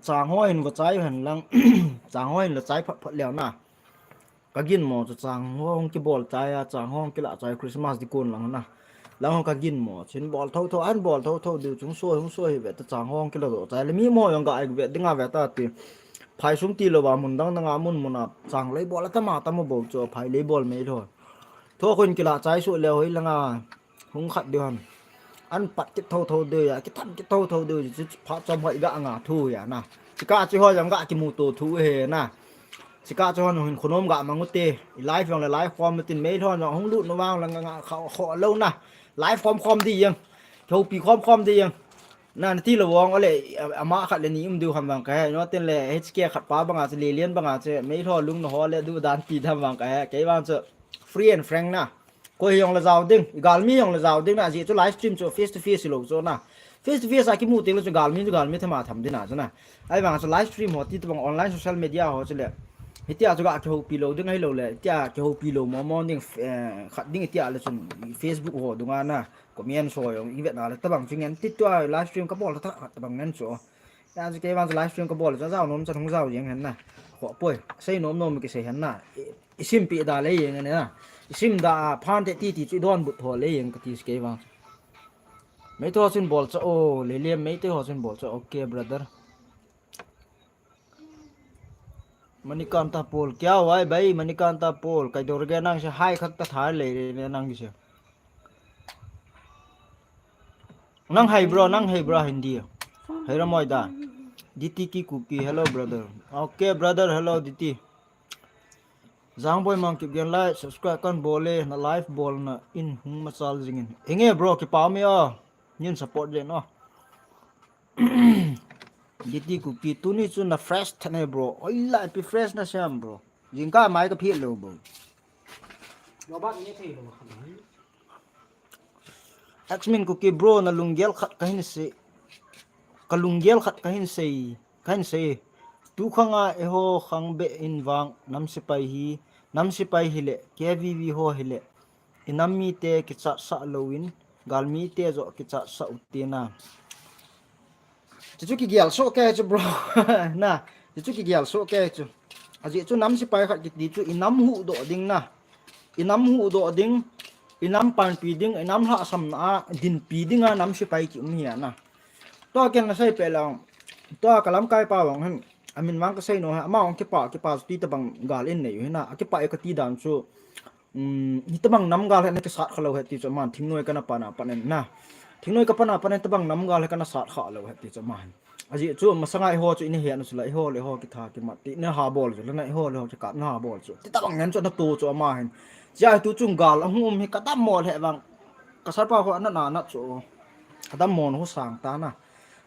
Chang ho hin va chai hen lang. Chang ho hin la chai phat phat leo na. Ka gin mo chu chang hong kibol chai a, chang hong kila chai Christmas di kun lang na. Lang hong ka gin mo, chin bol tho tho, an bol tho tho diu chung so, hung so hi ve ta chang hong kila do chai. Le mi mo yong ga ai ve dinga ve ta ti. Phai sung ti lo ba mun dang dang a mun mun a chang lei bol ta ma ta mo bo chu phai lei bol mei lo. Tho kun kila chai su le hoi langa. Hung khat diu han. An pat kit tho tho diu ya, kit tham kit tho tho diu, chi pha chom hoi ga nga thu ya na. Chi ka chi ho jam ga ki mu to thu he na. Chi ka chi ho hin khunom ga mang u te. I live yong le live khom tin mei thon yong hung lut no wang la nga kho lo na. Live khom khom di yang. Kho pi khom khom di yang. Na ti lo wong ole ama khat le ni um diu ham wang ka he. No tin le H K khat pa banga che le lian banga che mei tho lung no ho le du dan ti tham wang ka he. Kei wang che free and frank na. Koi hi jong le jao ding, galmi jong le jao ding na, ji chu live stream chu face to face lo chu na. Face to face a kimu teng le chu galmi chu galmi thama tham ding na chu na. Ai vang chu live stream ho ti tabang online social media ho chu le. Hitia chu ga kihoupi lo ding ahilo le, hitia kihoupi lo mo mo ding, eh, khat ding hitia le chun Facebook ho dunga na. Comment so jong i vet na le tabang chu ngen ti tua live stream ka bol ta tabang ngen chu. Ya chu kei vang chu live stream ka bol chu jao nom chan hung jao jeng hen na. Kho poi, sei nom nom ki sei hen na. I, i simpi da le jeng hen na. Isim da a phan te ti ti chu i donbut tho le jeng kati si kei vang. Meitei ho chun bol cha o, Leliam Meitei ho chun bol cha, okay brother. Manikanta Paul, kya hua hai bhai, Manikanta Paul, kai dor ge nang se hai khak ta thar le le nang se. Nang hai bro, nang hai bro Hindi. Hai ra moi da. D T ki Kuki, hello brother. Okay brother, hello D T. Jangboi Mangkip gen like, subscribe kan bol e, na live bolna in hung machal jingin. Enge bro, kipa mi o. Nin support jeng o. D T Kuki, tuni chu na fresh tha ne bro. Oi la, ipi fresh na siam bro. Jingkah mai ka phit lou bro. Lo ba ni thei lo kha. X-Min Kuki bro, na lunggel khat ka hin sei. Ka lunggel khat ka hin sei. Ka hin sei. Tu khang a eiho khang beh in vang nam sipai hi, nam sipai hi le, K V V ho hi le. I nam mite kichat sah lou in, gal mite joh kichat sah u te na. Chuchu kigel soh kei chu bro. Na, chuchu kigel soh kei chu. Ajeh chu nam sipai khat kiti chu i nam huhdoh ding na. I nam huhdoh ding, i nam panpi ding, i nam lhahsamna a dinpi ding a nam sipai ki um hi a na. Tua ken na sei pe lang. Tua ka lamkai pa vang hen. Amin vang ka sei no ha. Ama vang kipa, kipa chu ti tabang gal in nei u hi na. Akipa e kati dan chu. Um, hitabang nam gal hi na kisat kha lou he ti chu aman thingnoi kana pan a pan in na. Thingnoi ka pan a pan in tabang nam gal hi kana sat kha lou he ti chu aman. Ajeh chu masanga eiho chu ina he na chu la eiho le eiho kitha kimat ti na ha bol chu la na eiho le eiho kikap na ha bol chu. Ti tabang ngen chu na to chu ama hin. Chia tu chung gal a hung um hi ka dammo le vang. Ka sar pa ho na na na chu. Ka dammo na hu sang ta na.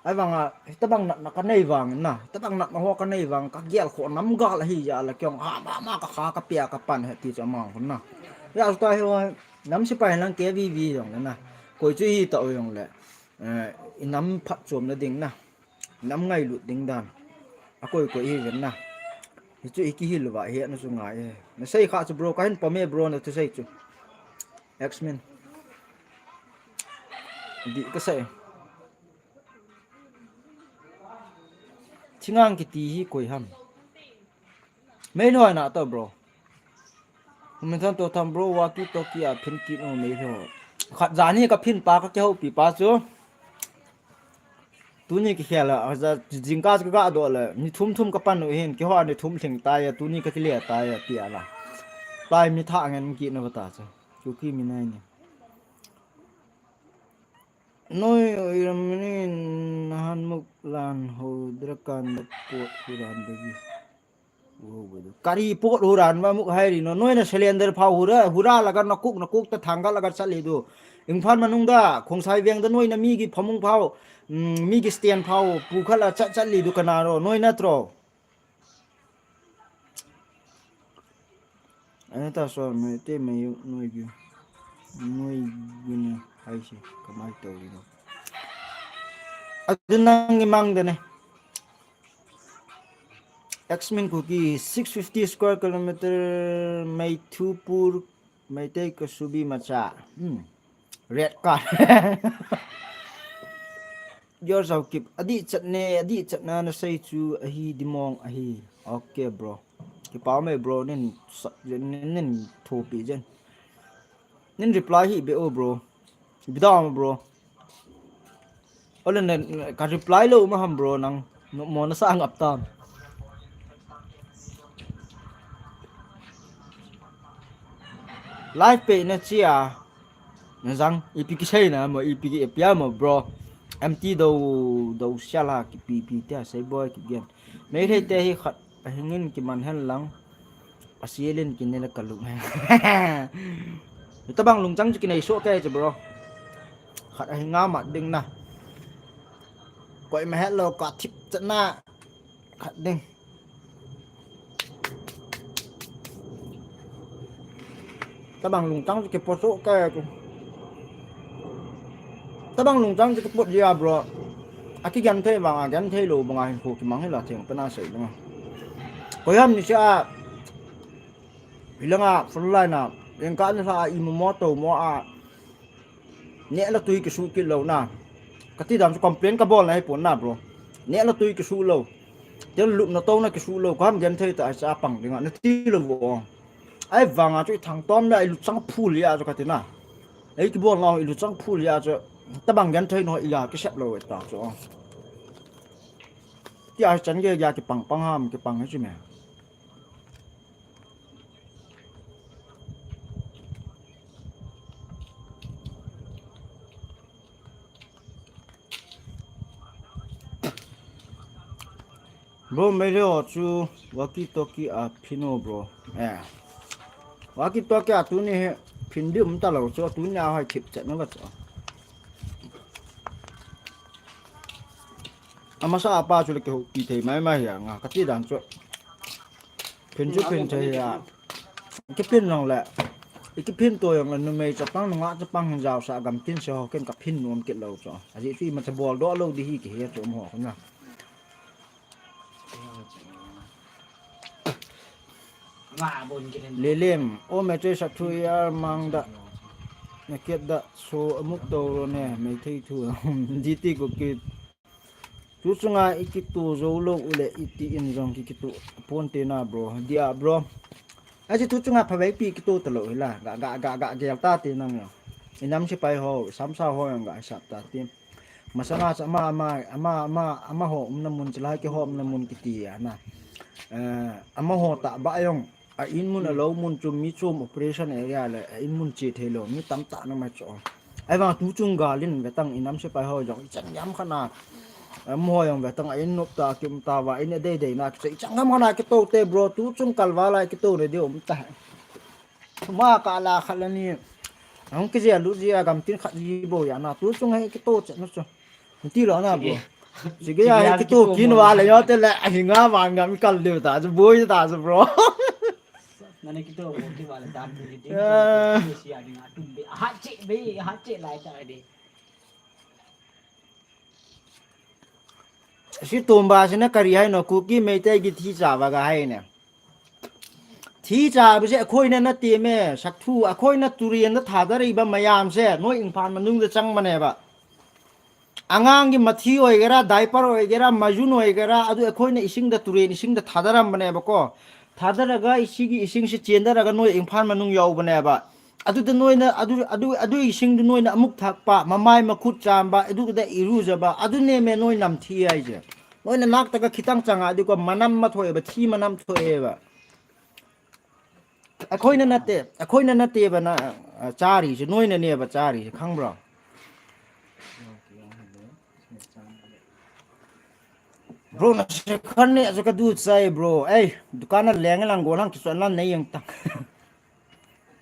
Ahivanga, hitabang natna ka nei vang na, hitabang natna ho ka nei vang, ka gel kho nam gal ahi jeh a la kei jong, ha, ma, ma, ka kha, ka pia, ka pan he ti chu amang khun na. Hijeh a chu tua hi, nam sipai lang K V V jong le na, koi chu hi ta u jong le, eh, i nam phatchomna ding na, nam ngailut ding dan, a koi koi hi ven na, hichu i kihil uva hi na chu ngai e. Na sei kha chu bro, ka hin pom e bro, na thusei chu. X-Min. Dih ka sa e. Thingang kiti hi koi ham. Meilhoi na to bro. Humin than to tham bro, walkie talkie a phin kit o Meilhoi. Khat jan hi ka phin pa ka kihoupi pa chu. Tuni kikhel a, aja jingkah chu ka ga doh le. Ni thum thum ka pan u hin, kihou a ni thum lhing tai a, tuni ka kile tai a, ti a la. Tai mi tha ngen kit na va ta chu. Kuki mi nai ni. Noi, oi ram ni nahan muk lan ho drakan da pot huran da gi. Wo, wo, wo. Kari pot huran ma muk hai ri no. Noi na cylinder phau hura, hura laga na kuk, na kuk ta thanggal laga chat le du. Imphal manung da, Khongsai veng da noi na mi gi phamung phau, mm, mi gi stand phau, pu khala chat chat le du kana ro, noi na tro. Ana ta so me te me yu noi yu. Noi yu ni hai si kamai to yu no. Adun nang imang de ne. X-Min Kuki six fifty square kilometer Maithupur Meitei Kasubi Macha. Hmm. Red card. Your Zaukip. Adih chat ne, adih chat na na sei chu ahi dimong ahi. Okay, bro. Kipa me, bro. Nin, nin, nin thopi jen. Nin reply hi be o, bro. Bidam, bro. Ole ne, ka reply lou ma ham, bro, nang. No, mo na sa ngap tam. Live pe na chia. Na jang, ipi kisei na mo, ipi ki ipi a mo, bro. M T do, do siala ki pi pi te sei boi ki gen. Meitei te hi khat a hingin kiman hen lang. A silin kinel ka lung hen. Tabang lungchang chu kinei so ke chu, bro. Khat a hinga mat ding na. Koi ma het lo ka thip chat na. Khat ding. Tabang lungchang chu kipo so ke chu. Tabang lungchang chu kipo jia, bro. A kigen thei vang a gen thei lou banga hin khu kimang hi la theng pe na sei banga. Koi ham ni sia. Hilanga front line a. Eng ka ni sa a i mo mo to mo a. Neh le tui kisu kit lou na. Kati dan chu complain ka bol na hi pon na, bro. Neh le tui kisu lou. Tel lupna touna kisu lou. Ka ham gen thei ta sa pang ding a. Na ti lou vo. Ahivanga chu i thangtom le i luchang phu le a chu kati na. Ei kibol nau i luchang phu le a chu. Tabang genthei no i a kisep lou ta chu. Tia chan gei a kipang pang ham kipang hi chu me. Bro, Meitei ho chu walkie talkie a phin o bro. Eh. Walkie talkie a tuni hi phin di um talou chu tuni a hoi thip chet na va chu. Amasa apa chu le kihoupi thei mai mai hi a nga kati dan chu. Phin chu phin thei a. Kiphin jong le. I kiphin to jong le numei chapang nungah chapang hin jaosah gamtin se ho ken kaphin nom kit lou chu. Ajeh chu ima cha bol doh lou di hi kihe chu um ho na. Lelem, o Meitei sathu yar mang da. Na kiat da so amuk to ro ne, Meitei thu. G T ko ki. Tu chunga i kitu jou lou u le i ti in jong ki kitu pon te na bro. Dia bro. Aji tu chunga phabei pi kitu ta lou hi la. Ga, ga, ga, ga, gel ta te nang yo. I nam sipai ho, samsa ho jong ga sap ta te. Masanga cha ama, ama, ama, ama, ama ho umna mun chilai kihou umna mun kiti a na. Eh, ama ho ta ba jong a in mun a lou mun chu mi chom operation area le a in mun che thei lou mi tam ta na ma chu. Ahivang tu chung gal in ve tang i nam sipai ho jong i chan yam kha na. Ama ho jong ve tang a in nop ta kim ta va in a dei dei na ki chu i chan yam kha na kito te bro tu chung kal va lai kito ne di um ta. Ma ka la kha la ni. Ang ki je lu ji a gamtin khat ji bo ya na tu chung he kito che na chu. Ti lo na bro. Sige. Sige ya, sige ya, he kito kito kin mo. Wa le yo te le a hinga wa ngam kal le ta chu boi ta chu bro. Na ne kito mo ki wa le ta ki de. Ah. Ki si a ni na tum be. Ha che be, ha che lai ta de. Si tumba si na kari hai no Kuki Meitei ki thi cha wa ga hai ne. Thi cha ba se a khoi na na te me, sak thu a khoi na turian na tha da rei ba mayam se, noi Imphal manung da chang ma ne ba. Angang ki mathi oi gera, diaper oi gera, majun oi gera, adu ekhoi na ising da turen, ising da thadaram bane ba ko. Thadaraga isigi ising si chendaraga noi Imphal manung yau bane ba. Adu da noi na, adu, adu, adu ising da noi na amuk thak pa, mamai makhut cham ba, adu da iru ja ba, adu ne me noi nam thi ai je. Noi na nak ta ka khitang changa di ko manam ma thoi ba, thi manam thoi ba. Ekhoi na na te, ekhoi na na te ba na, ah, chari je, noi na ne ba chari je, khang bro. Bro, na se khan ne, ajo ka du chai, bro. Ei, dukan a leng lang go lang ki suan lan nei yang tang.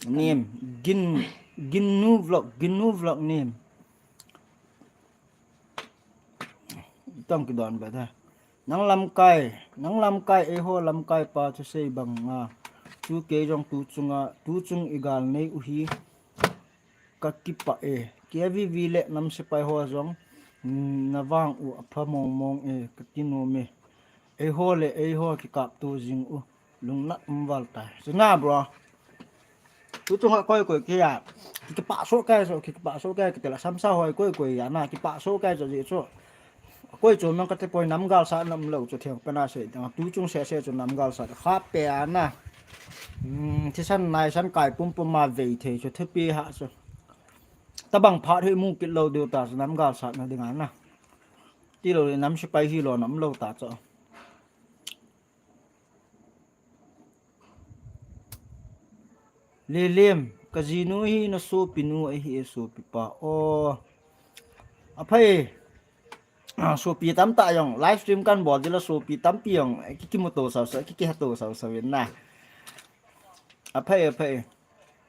Nim, gin, gin nu vlog, gin nu vlog nim. Tang ki don ba da. Nang lamkai, nang lamkai, eiho lamkai pa chu sei bang nga. Chu kei jong tu chunga, tu chung i gal nei u hi. Ka kipah e. K V V le nam sepai ho jong, mm, na vang u apha mong mong e, ka ti nom e. Eiho le eiho kikap tu jing u. Lungnat um val tai. Chu na bro. Tu chunga koi koi kia. Kipah so kai so, kipah so kai, kitela samsa hoi koi koi ya na, kipah so kai so ji so. Koi chu mang ka te poi nam gal sa nam lo chu theng pe na se, tu chung se se chu nam gal sa kha pe a na. Hmm, thisan naisan kai pum pum ma vei thei chu thepi ha chu. Tabang phat hoi mu kit lo deu ta chu nam gal sa na ding a na. Ti lo le nam sepai hi lo nam lo ta chu. Lelem, ka jinu hi na sopinu ahi e sopipa. O. Aphai. Ah, sopi tamtah jong live stream kan bol ding la sopi tampi jong, eh, ki kimuto sao sao, ki kihato sao sao in na. Aphai, aphai.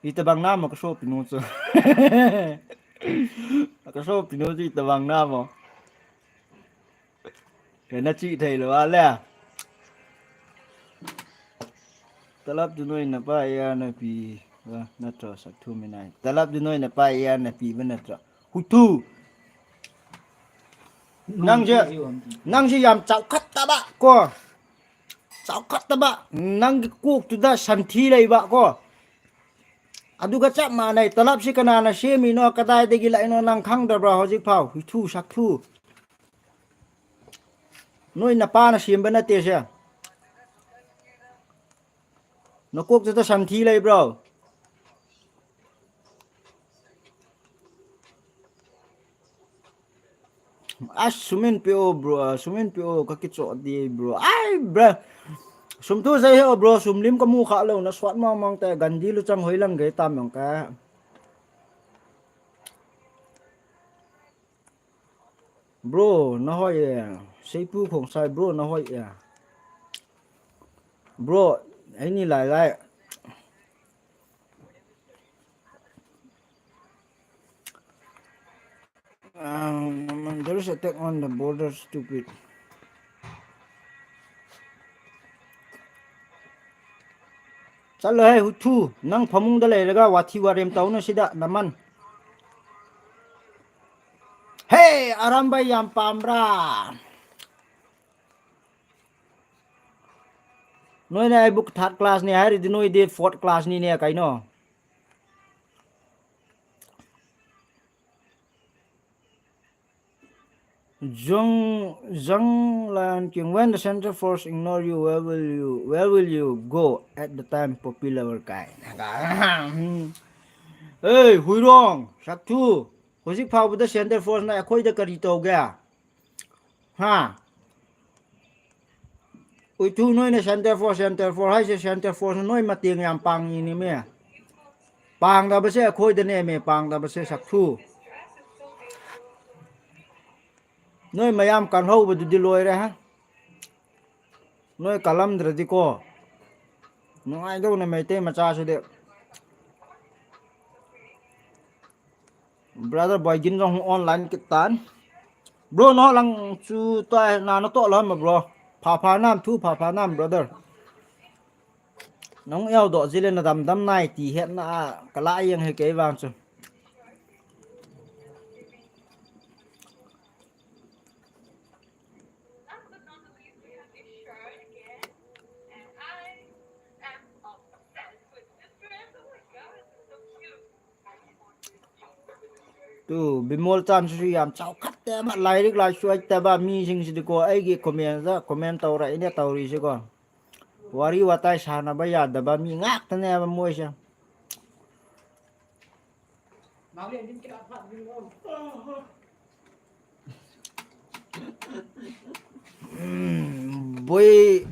Itobang na mo ka sopinu chu. Ka sopinu chu itobang na mo. Ka na chi thei lo a le. Talap chu noi na pa ya na pi. Wa, na tro sak thu mi nai. Talap chu noi na pa ya na pi ba na tro. Hu thu. Nang je, nang je yam chau khat ta ba ko. Chau khat ta ba. Nang ki kuk tu da san thi lei ba ko. Adu ka chap ma nai talap si ka na na se mi no ka dai de gi lai no nang khang da bra ho ji phau. Hu thu sak thu. Noi na pa na sim ba na te se. Nakok chu ta san thi lei, bro. Ah, sumin pe o, bro. Ah, sumin pe o, ka kicho di, bro. Ai, bro. Sum thu sei he o, bro. Sum lim ka mu kha lou na, suat mang mang te, gan di lu chang hoi lang ge tam mang ka. Bro, na hoi e. Seipu Khongsai, bro, na hoi e. Bro, ei ni lai lai. Um, there is attack on the border, stupid. Chalo he, huthu, nang phamung da lei laga, wathi warem tau na sida, naman. Hey, Arambai Yampamra. Noi na ei book third class ni, hai ri di noi di fourth class ni ne kai no. Jung, Jung Lion King, when the Center Force ignore you, where will you, where will you go at the time popular kai? Hey, Huirong, Saktu, ꯍꯧꯖꯤꯛ ꯐꯥꯎꯕꯗ Center Force ꯅ ꯑꯩꯈꯣꯏꯗ ꯀꯔꯤ ꯇꯧꯒꯦ? ꯍꯥ? ꯎꯏꯊꯨ ꯅꯣꯏꯅ Center Force, Center Force ꯍꯥꯏꯁꯦ, Center Force ꯅ ꯅꯣꯏ ꯃꯇꯦꯡ ꯌꯥꯝ ꯄꯥꯡꯉꯤꯅꯦꯃꯦ꯫ ꯄꯥꯡꯗꯕꯁꯦ ꯑꯩꯈꯣꯏꯗꯅꯦꯃꯦ, ꯄꯥꯡꯗꯕꯁꯦ ꯁꯛꯊꯨ꯫ ꯅꯣꯏ ꯃꯌꯥꯝ ꯀꯜꯍꯧꯕꯗꯨꯗꯤ ꯂꯣꯏꯔꯦ, ꯍꯥ? ꯅꯣꯏ ꯀꯜꯂꯝꯗ꯭ꯔꯗꯤꯀꯣ, ꯅꯨꯡꯉꯥꯏꯗꯧꯅꯦ ꯃꯩꯇꯩ ꯃꯆꯥꯁꯤꯗꯤ꯫ Brother Boigin jong online kitan. Bro, no lang chu tai na na to lam, bro. Pha pha nam thu, pha pha nam, brother. Nong eo do zile na dam dam nai ti het na a, ka la yeng he kei vang chu. Tu, Bimol chan su yam chao khat te ba, lairik lai suai te ba, mi jing si di ko, ai gi comment za, comment tau ra, ine tau ri si ko. Wari watai sana ba ya da ba, mi ngak te ne ba moi sa. Boi,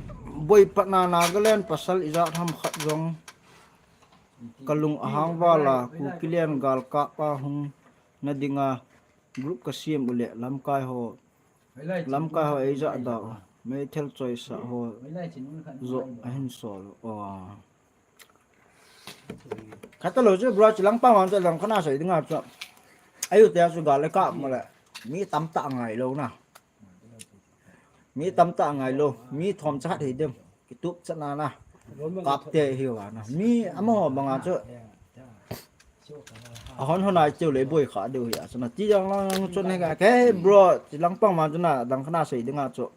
boi patna Nagaland pasal ijat ham khat jong kalung ahang vala, Kukiland galkap a hung na dinga group ka siam ule lamkai ho, lamkai ho eija da, meithal choisa ho jo ahin sol. Khat lo chu bro, chilang pa man chu lang khana sei dinga chu. Ayu te chu gal le kap mo le. Mi tam ta ngai lo na. Mi tam ta ngai lo. Mi thom chat hi dem. Kitup chat na na. Kap te hi wa na. Mi ama ho banga chu. Ahon hon ai chu le boi kha deu hi a chu na. Ti jang lang chu ne ga ke bro, chilang pa man chu na lang khana sei dinga chu.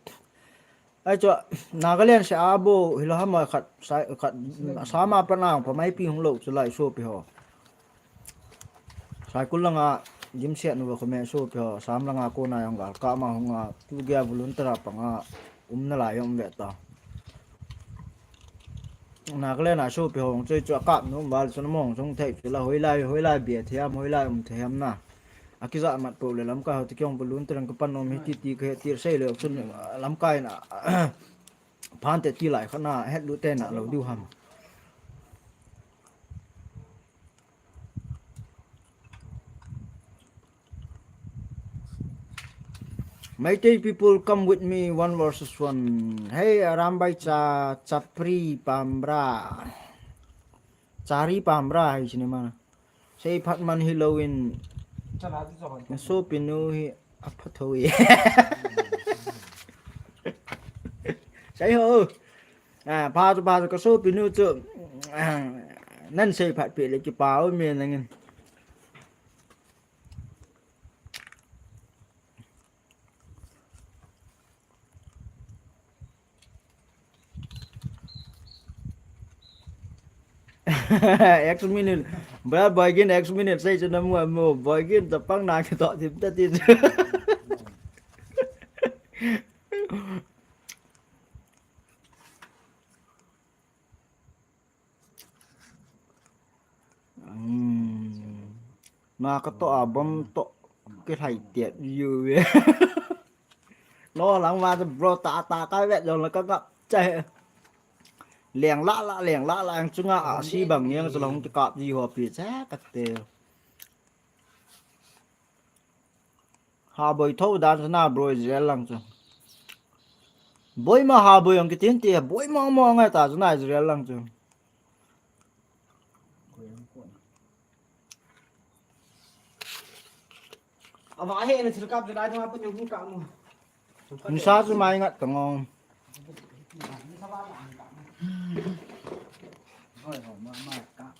Ai chu, Nagaland se a bo, hilo ham khat, sai, khat, Assam a pat na, pa mai pi hung lo chu lai sopi ho. Saikul langa, gim siat nu ba khome sopi ho, Assam langa kona jong galkap ma hung a, tu gei a volunteer a panga, um na lai jong ve ta. Nagaland a sopi ho, hung choi chu a kap nu, val chu na mong, chung thei chu la, hoilai, hoilai bia thiam, hoilai um thiam na. Akija mat po le lamkai ho ti kyong balloon te rang ka pan nom hi ti ti ka he tir sei le chun, ah, lamkai na, phan te ti lai kha na het lu te na lo diu ham. Meitei people come with me one versus one. Hey, Arambai cha, Chapri Pamra. Chari Pamra hai sinema. Seiphat man hi lo in. Ka sopinu hi apha tho e. Sei ho. Ah, pha chu, pha chu ka sopinu chu. Ah, nan seiphat pe le kipa o me nangin. X minute. Bra Boigin X minute sei chu na mu mu. Boigin ta pang na ki to tim ta ti chu. Na ka to a bom to ke hai tiat yu ve. Lo lang ma bro ta ta ka vet jong la ka ka che. Leng la la leng la la ang chunga a si bang yang chalong ti kap ji ho pi che ka te. Ha boi tho dan na bro Israel lang chu. Boi ma ha boi ang kitin ti boi ma ma ngai ta chu na Israel lang chu. Ava he na thil kap jai thang pa nyu ka mu. Nisa chu mai ngat tang ong.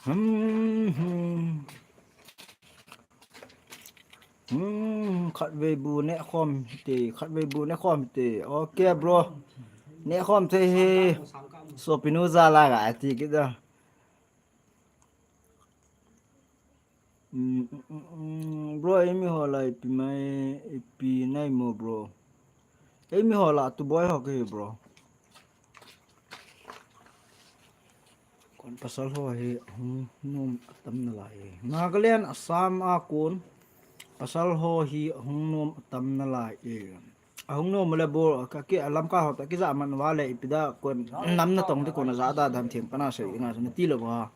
Hmm, hmm. Hmm, khat vei bu ne khom te, khat vei bu ne khom te. Okay, bro. Ne khom te he. Sopinu za la ga ti ki da. Hmm, hmm, hmm, bro, emi ho lai pi mai, pi nai mo, bro. Emi ho la tu boy ho ke, bro. Kon pasal ho hi hung nom atam na lai e. Nagaland, Assam a kon pasal ho hi hung nom atam na lai e. Ahung nom le bol ka ki alam ka ho ta ki ja man wa le ipi da kon nam na tong te kon ja da dan theng pana sei nga na ti lo ba.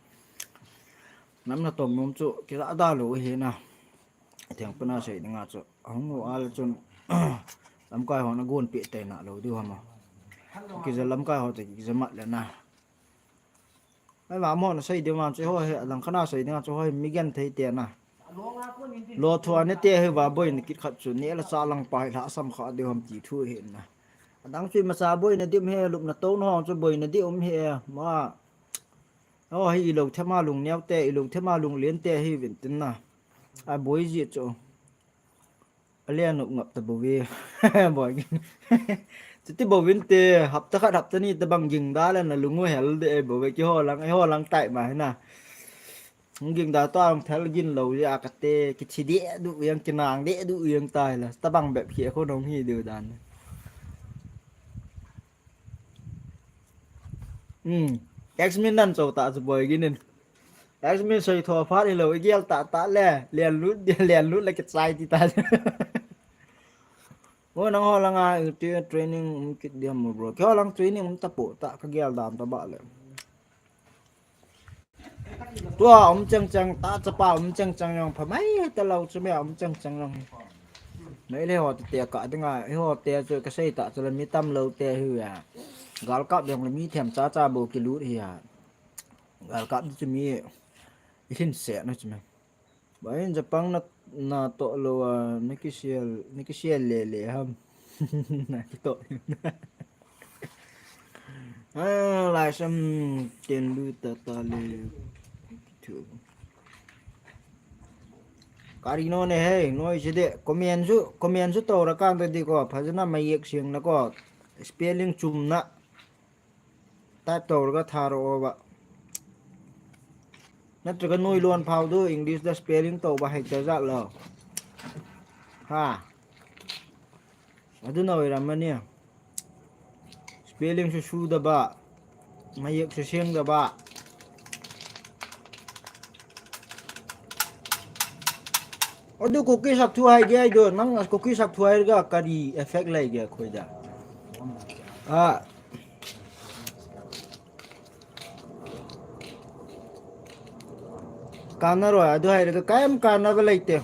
Nam na tong nom chu ki ja da lo hi na. Theng pana sei nga chu. Ahung lo a le chun lam kai ho na gon pe te na lo di ho ma. Ki ja lam kai ho te ki ja mat le na. Ai va mo na sei di ma chu ho he lang khana sei di nga chu ho mi gen thei te na. Lo thua ne te he va boi ni kit khat chu ne la cha lang pa hi la sam kha de hom ti thu he na. Adang chu ma cha boi na dim he lup na to no chu boi na di um he ma. Ho hi ilo thema lung neo te ilo thema lung lien te hi vin tin na. A boi ji chu. A le nup ngap ta bo ve. Boi. Chuti bo vin te hapta khat hapta ni ta bang ging da le na lungu hel de e bo ve ki ho lang e ho lang tai ma hi na. Ging da to ang thel gin lo ya ka te ki thi de du yang ki nang de du yang tai la. Ta bang bep khi ko nong hi de dan. Hmm. Ex min nan cho ta chu boi ginin. Ex min soi tho phat hi lo i gel ta ta le lian lut lian lut le ki chai ti ta. Mo nang ho langa ti training um kit diam mo bro. Ki ho lang training um ta po ta ka gel dan ta ba le. Tua um chang chang ta chapa um chang chang jong pha mai ta lo chu me um chang chang jong. Nei le ho te ka dinga i ho te chu ka sei ta chu le mi tam lo te hi ya. Gal kap jong le mi them cha cha bo ki lut hi ya. Gal kap chu mi i hin se na chu me. Ba in Japan na na to lo a na ki sial na ki sial le le ham. Na ki to. Ah, lai sam ten lu ta ta le. Thu. Kari no ne he, noi si de, comment su, comment su to ra kan ta di ko, phajana mai yek sing na ko, spelling chum na. Type to ra ka tha ro ba. Na tra ka noi lon phau du, English da spelling to ba hai ta ja lo. Ha. Adu na oi ram mani. Spelling su su da ba. Mayek su seng da ba. Adu cookie sak thu hai ge ai do. Nang cookie sak thu hai ga kari effect lai ge khoi da. Ah. Kana ro, adu hai re, kaim kana ba leite.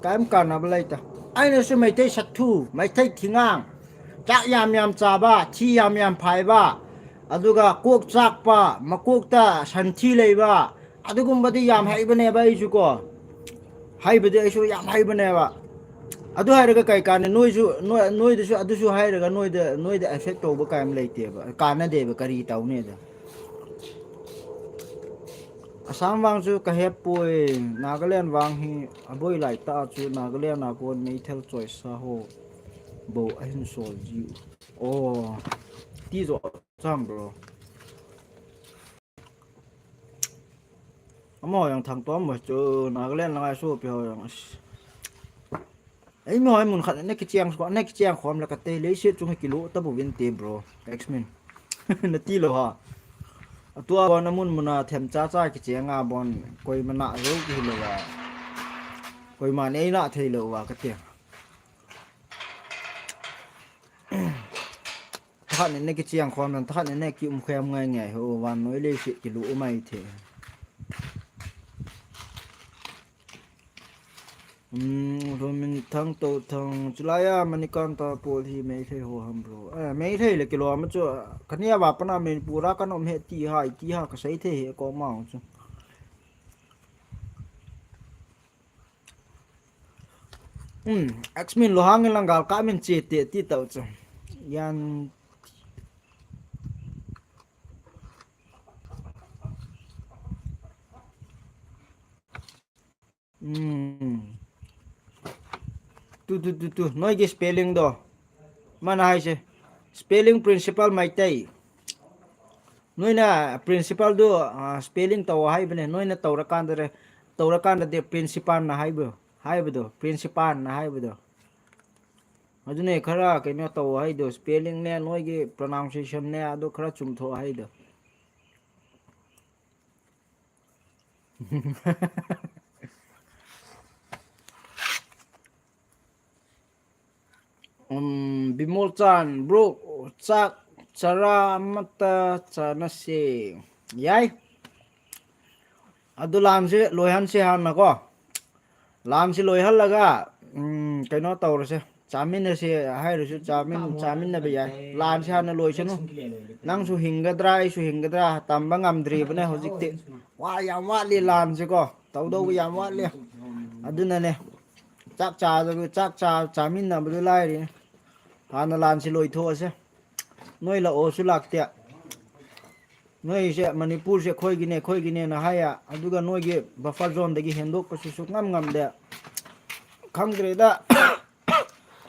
Kaim kana ba leita. Aina su mai thei sathu, mai thei thingang. Chak yam yam cha ba, thi yam yam phai ba. Aduga kok chak pa, makok ta san thi lei ba. Adugum ba di yam hai ba ne ba isu ko. Hai ba di isu yam hai ba ne ba. Adu hai re ka kai kana noi su, noi, noi di su, adu su hai re ka noi de, noi de effect to ba kaim leite ba. Kana de ba kari tau ne da. Assam vang chu ka hepoi, Nagaland vang hi aboi lai ta chu Nagaland a kon meithal choisa ho bou ahin sol ji u. Oh, ti jo chang bro. Amo yang thang tom mo chu Nagaland lang ai so pi ho yang. Ei, mi hoi mun khat, na kichiang ko, na kichiang khom la ka te, leiset chung kilo ta bu vin te, bro. Ex min. Na ti lo ha. Atua bon amun muna them cha cha kichiang a bon, koi mana zo ki lo la. Koiman eina thei lou va kati. Thahat ne ne kichiang khom nan, thahat ne ne kium khem ngai ngai ho, vannoi leiset kilu umai thei. Um, Romin Thang To Thang, chulaiya Manikanta pol hi Meitei ho ham bro. Eh, Meitei le kilom chu, kania va pana Manipur a kan um he ti ha, ti ha kasei thei he ko mau chu. Hmm, X-Min lo hang lang gal ka min che te ti tau chu. Yan. Hmm. Tu, tu, tu, tu. Noigi spelling do. Mana haise. Spelling principal Meitei. Noina principal do, ah, spelling tau hai bene. Noina taura kanda re. Taura kanda de principal na hai bo. Hai bo do. Principal na hai bo do. Adune khara keino tau hai do. Spelling ne noigi pronunciation ne ado khara chum tho hai do. Um, Bimol Chan, bro, chak chara mata chana se. Yai. Adu lam se, loihan se han na ko. Lam se loihan laga, um, keino tau ra se. Chamin na se, hai ra su, chamin, chamin na be yai. Lam se han na loi se nu. Nang su hinga dra, su hinga dra, tamba ngam dri bane hojik te. Wa yam wa le lam se ko. Tau do yam wa le. Aduna ne. Chak cha, chak cha, chamin na bulu lai ri. Hana lan si loi tho ase. Noi la o su lak tia. Noi se Manipur se khoi gine, khoi gine na haya. Aduga noi gi buffer zone dagi hendok pa su su ngam ngam de. Khang gre da.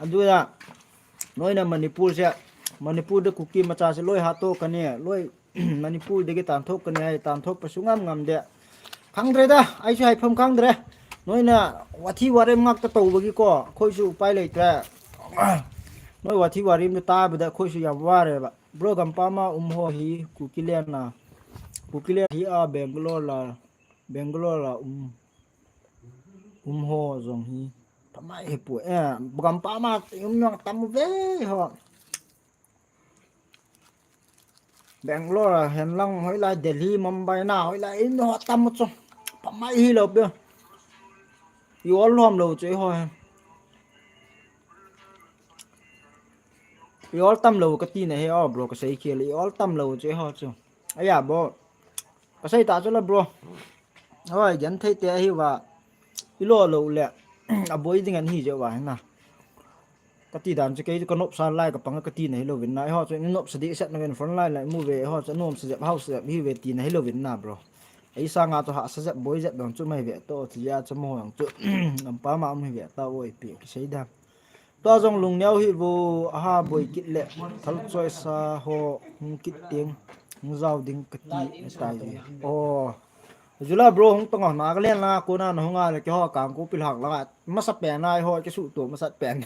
Aduga noi na Manipur se, Manipur de Kuki macha se loi ha to kane, loi Manipur dagi tan thok kane ai tan thok pa su ngam ngam de. Khang dre da, ai su hai pham khang dre. Noi na wathi warim ngak ta to bagi ko, khoi su upai lei ta. Noi wathi warim ta ba da khoi su yam ware ba. Bro, gampam a um ho hi Kukiland na. Kukiland hi a Bangalore la, Bangalore la um, um ho jong hi. Pamai he pu, eh, gampam a um nang tam ve ho. Bangalore, hen lang, hoilai Delhi, Mumbai na, hoilai in ho tam chu. Pamai hi lo pe. I ol lom lo chu ho. I ol tam lo ka ti na he, oh, bro, ka sei khel. I ol tam lo chu ho chu. Aya, bro. Ka sei ta chu la, bro. Hoi, gen thei te hi va. I lo lo le. A boi ding an hi je va na. Ka ti dan chu kei chu ka nopsa lai ka pang ka ti na hi lo vin na. Eiho chu i nopsa di set na vin front line lai mu ve. Eiho chu nom sa jep hau sa jep hi ve ti na hi lo vin na, bro. Ei sanga chu ha sa jep boi jep dong chu mai ve to ti ya chu mo yang chu. Ngam pa ma um hi ve ta oi pi ki sei dan. Tua jong lungneo hi vo, aha boi kit le, thal choi sa ho, hung kit teng, hung jao ding ka ti, e tai ve. Oh. Jula bro, hung tong a, Nagaland langa kona na hung a le, keiho Kangpokpi lhang langa, masa pen a, eiho, kei su to, masa pen.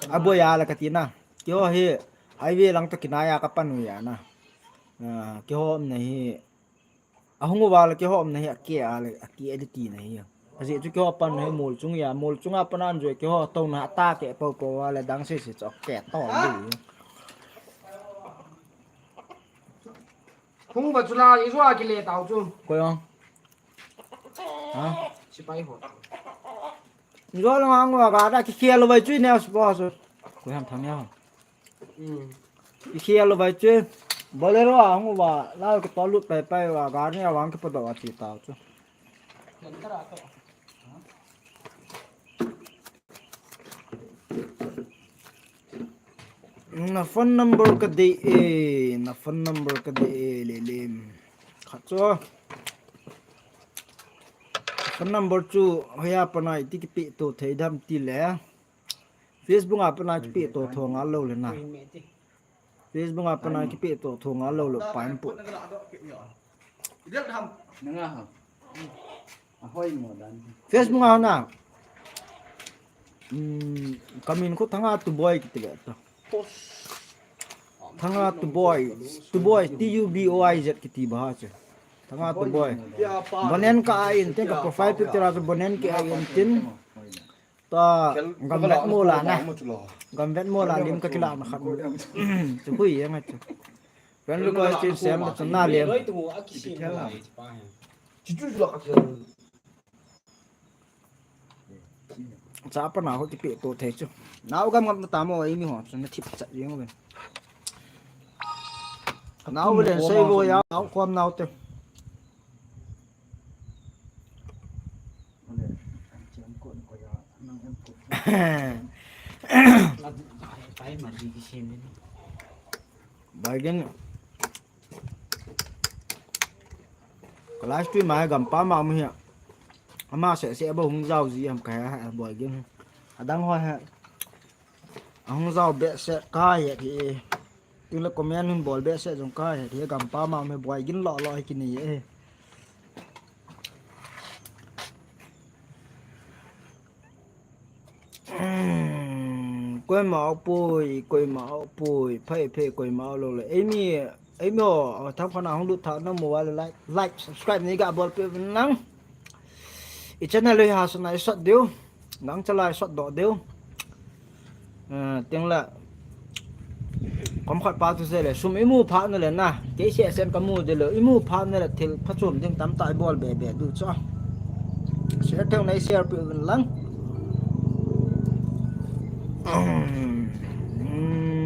A boi a le ka ti na. Keiho hi, highway lang to kinai a ka pan u ya na. Ah, keiho na hi, Ahung uva le keiho umna hi ake a le, ake a le ti na hi. Ajeh chu keiho pan na hi mol chung a, mol chung a pan a an jui keiho to na ta ke pau pau a le dang se se chu ke to le. Hung va chu la, i jua ki le tau chu. Koi ong? Ha? Sipai ho. Jua la hung va ga da ki khel vai chu ne as boss. Koi ham tham ya. Hmm. I khel lo vai chu. Bolero a hung va, la ke to lut pai pai va, gari a vang ke pa do a ti ta chu. Na phone number ka de e, na phone number ka de e, le le. Kha chu. Phone number chu, hoiya panai ti ki pe to thei dam ti le. Facebook a pana kipe to thong a lo le na. Facebook a pana kipe to thong a lo lo pa in pu. Facebook a na. Hmm, kamin khu Thanga Tuboi kiti le to. Thanga Tuboi, Tuboi, T U B O I Z kiti ba ha che. Thanga to boy. Bonen ka a in tin ka profile picture a chu bonen ka a in tin. Ta gamvet mo la na. Gamvet mo la lim ka kila na khat. Chu hui yang chu. Friend request in send chu na lim. Cha pa na ho ti pe to thei chu. Nau gam gam ta mo ei mi ho chu na thip chat jing ven. Nau len sei bo ya nau khom nau te. Baigen. Ka live stream a hi gampa ma mu hi. Ama se se ba hung jao ji ham ka ha boy gin. Adang ho ha. Ahung jao be se ka ye ki. Tin le comment hun bol be se jong ka ye ki gampa ma mu boy gin lo lo hi ki ni ye. Koima poi, koima poi, phai phai koima lo le. Eimi, eimi o, tham khana hung lut tha na mo wale like, like, subscribe ni ga bol pe nang. I channel le ha sana i sot deu, nang chala i sot do deu. Ting la, kom khat pa tu se le, sum imu pha na le na, ke se sen kamu de le, imu pha na le thil phachom ding tam ta i bol be be du cha. Share theng nai share pe lang.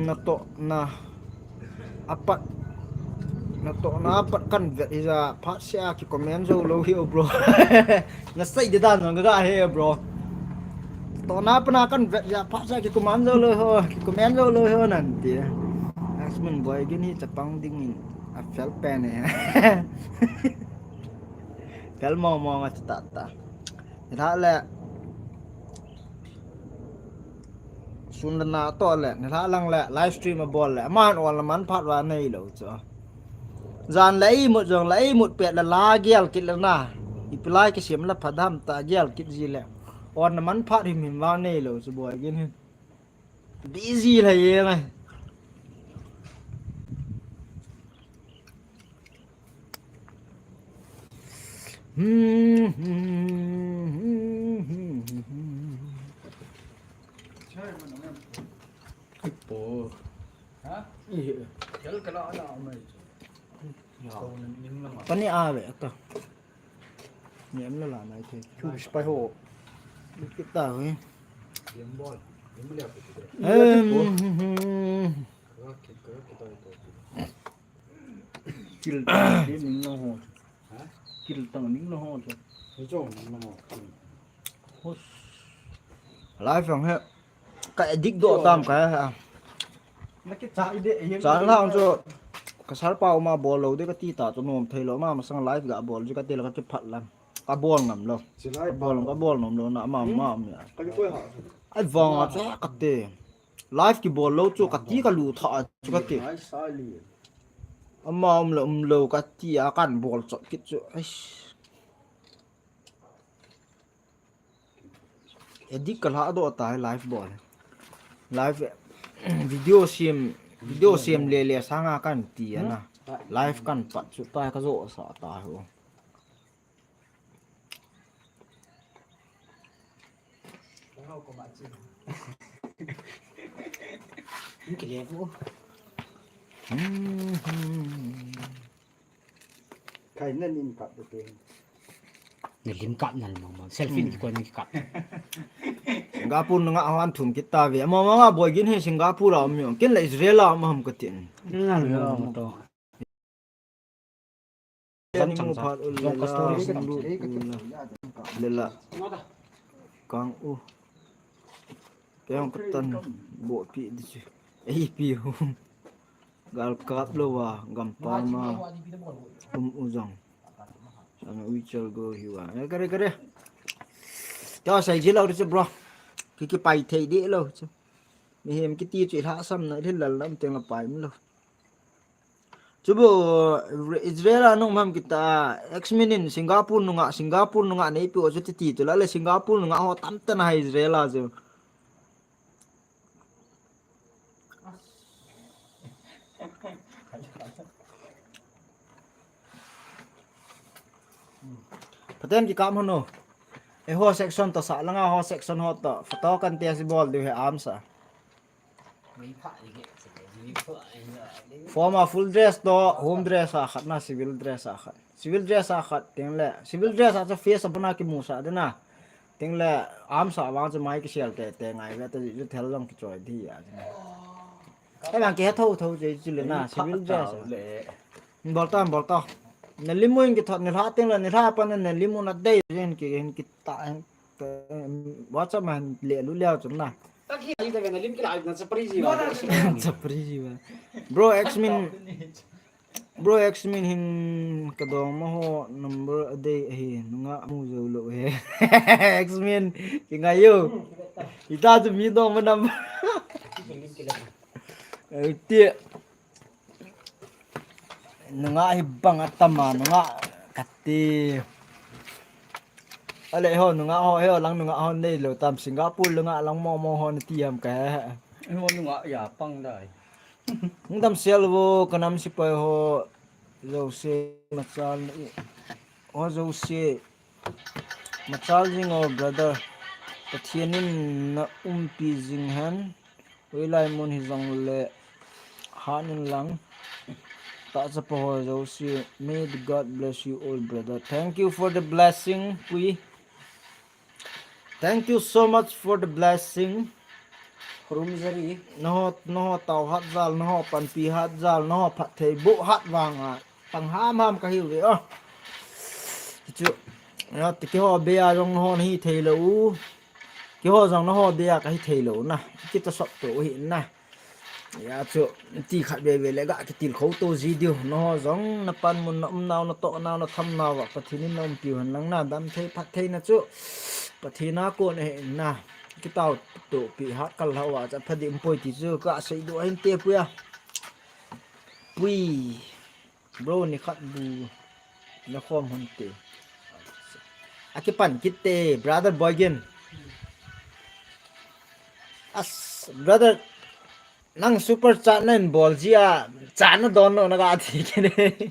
Na to na apat. Na to na apat kan vet hi ja phat sia ki comment jo lo hi o bro. Na sai de dan nang ga he bro. To na pana kan vet ja phat sia ki comment jo lo ho, ki comment jo lo ho nan ti. Asmun boy gini chapang ding in a fel pen e. Fel mo mo ma ta ta. Ila le. Sun le na to le, ni la lang le, live stream a bol le, aman ol na man phat va nei lo chu. Jan le i mut jong le i mut pet le la gel kit le na. I pilai ki sim le phadam ta gel kit ji le. Ol na man phat him him va nei lo chu boy gin hin. Busy le ye ngai. Pani ave ka. Ni em la la nai the. Chu spai ho. Kita hui. Em. Kil tang ning na ho. Kil tang ning na ho. Hos. Live ang he. Ka edit do tam ka ha. Cha lang chu. Ka sar pa ma bol lo de ka ti ta chu nom thei lo ma masang live ga bol ji ka ti la ka ti phat lang. Ka bol ngam lo. Ka bol ka bol nom lo na ma ma mi. Ai vang a cha ka te. Live ki bol lo chu ka ti ka lu tha chu ka ti. Ama um lo um lo ka ti a kan bol chot kit chu. Edit ka la do ta live bol. Live video sim video sim le le sanga kan ti ana. Live kan pat chu ta ka jo sa ta ho. Kai na nin kap de pe. Na lim kap na mo mo. Selfie ni ko ni kap. Singapore nga awan thum kita ve. Mo mo nga boy gin he Singapore a mi. Ken la Israel a ma ham ka tin. Nga lo mo to. Lela. Kang u. Kang katan bo pi di chu. Ei pi hu. Gal kap lo wa gam pa ma. Um u jong. Sana ui chal go hi wa. Kare kare. Kya sai ji lo ri chu bro. Ki ki pai thei di lo chu. Mi hem ki ti chu la sam na ri lal lam teng la pai mi lo. Chubo Israel a nung mam kita ex minin Singapore nunga Singapore nunga nei pi o chuti ti tu la le Singapore nunga ho tam tan ha Israel a chu. Phaten kikap hon o. Eiho section toh sah langa ho section ho toh photo contest bol diu ahi, arms a. Form a full dress toh home dress a khat na, civil dress a khat. Civil dress a khat tengle, civil dress a chu face abana kimusah ding na. Tengle arms a vang chu mai kisel tete ngai ve ta, chu thel jong kichoi ding ahi. Ei vang kihe thotho chu chule na, civil dress a. Bol ta, bol ta. Na lim u in kithot, nilhah tengle, nilhah apat na lim u na dei jin ki, hin kita, hin, WhatsApp ma hin leh lut leu chun na. Chapri ji ba. Bro X Min, Bro X Min hin kadong ma ho number adei ahi, nungah mu jou lou ahi. X Min, kingai o. Ita chu mi dong ma number. Eh, ti. Nungah hi bang atam a, nungah kati. Ale ho, nungah ho, heo lang nungah ho neilou tam, Singapore nungah lang momo ho nati ham kahe. Ho nungah ya pang dai. Hung damsel vo, kanam sepai ho, jouse machal na i. Ho jouse machal jing o brother. Pathen in na umpi jing hen. Hoilai mun hijongle hat in lang. Tahchapa ho jouse. May the God bless you all, brother. Thank you for the blessing, Pui. Thank you so much for the blessing. Rumjari. Naho, naho tao hat jal, naho panpi hat jal, naho phatthei boh hat vanga. Pang ham ham kahiuve o. Chu, ya, ti kiho bea jong naho nahi thei lou. Kiho jong naho bea kahi thei lou na. Kita sop to hi na. Ya chu, ti khat veve le ga kitilkhou to ji diu. Naho jong na panmun na umnau, na tohnau, na thamnau va Pathen in na umpiu hen lang na, damthei phatthei na chu Pathen a kon ahi na. Kitao to pi hat kal hauva cha phadi umpoi ti chu kasei doh hinte Pui a. Pui. Bro, nikhat bu nakhom hon te. Akipan kit te, brother Boigin. As, brother, nang super chat na in bol ji a, cha nadon lou na kati kit e.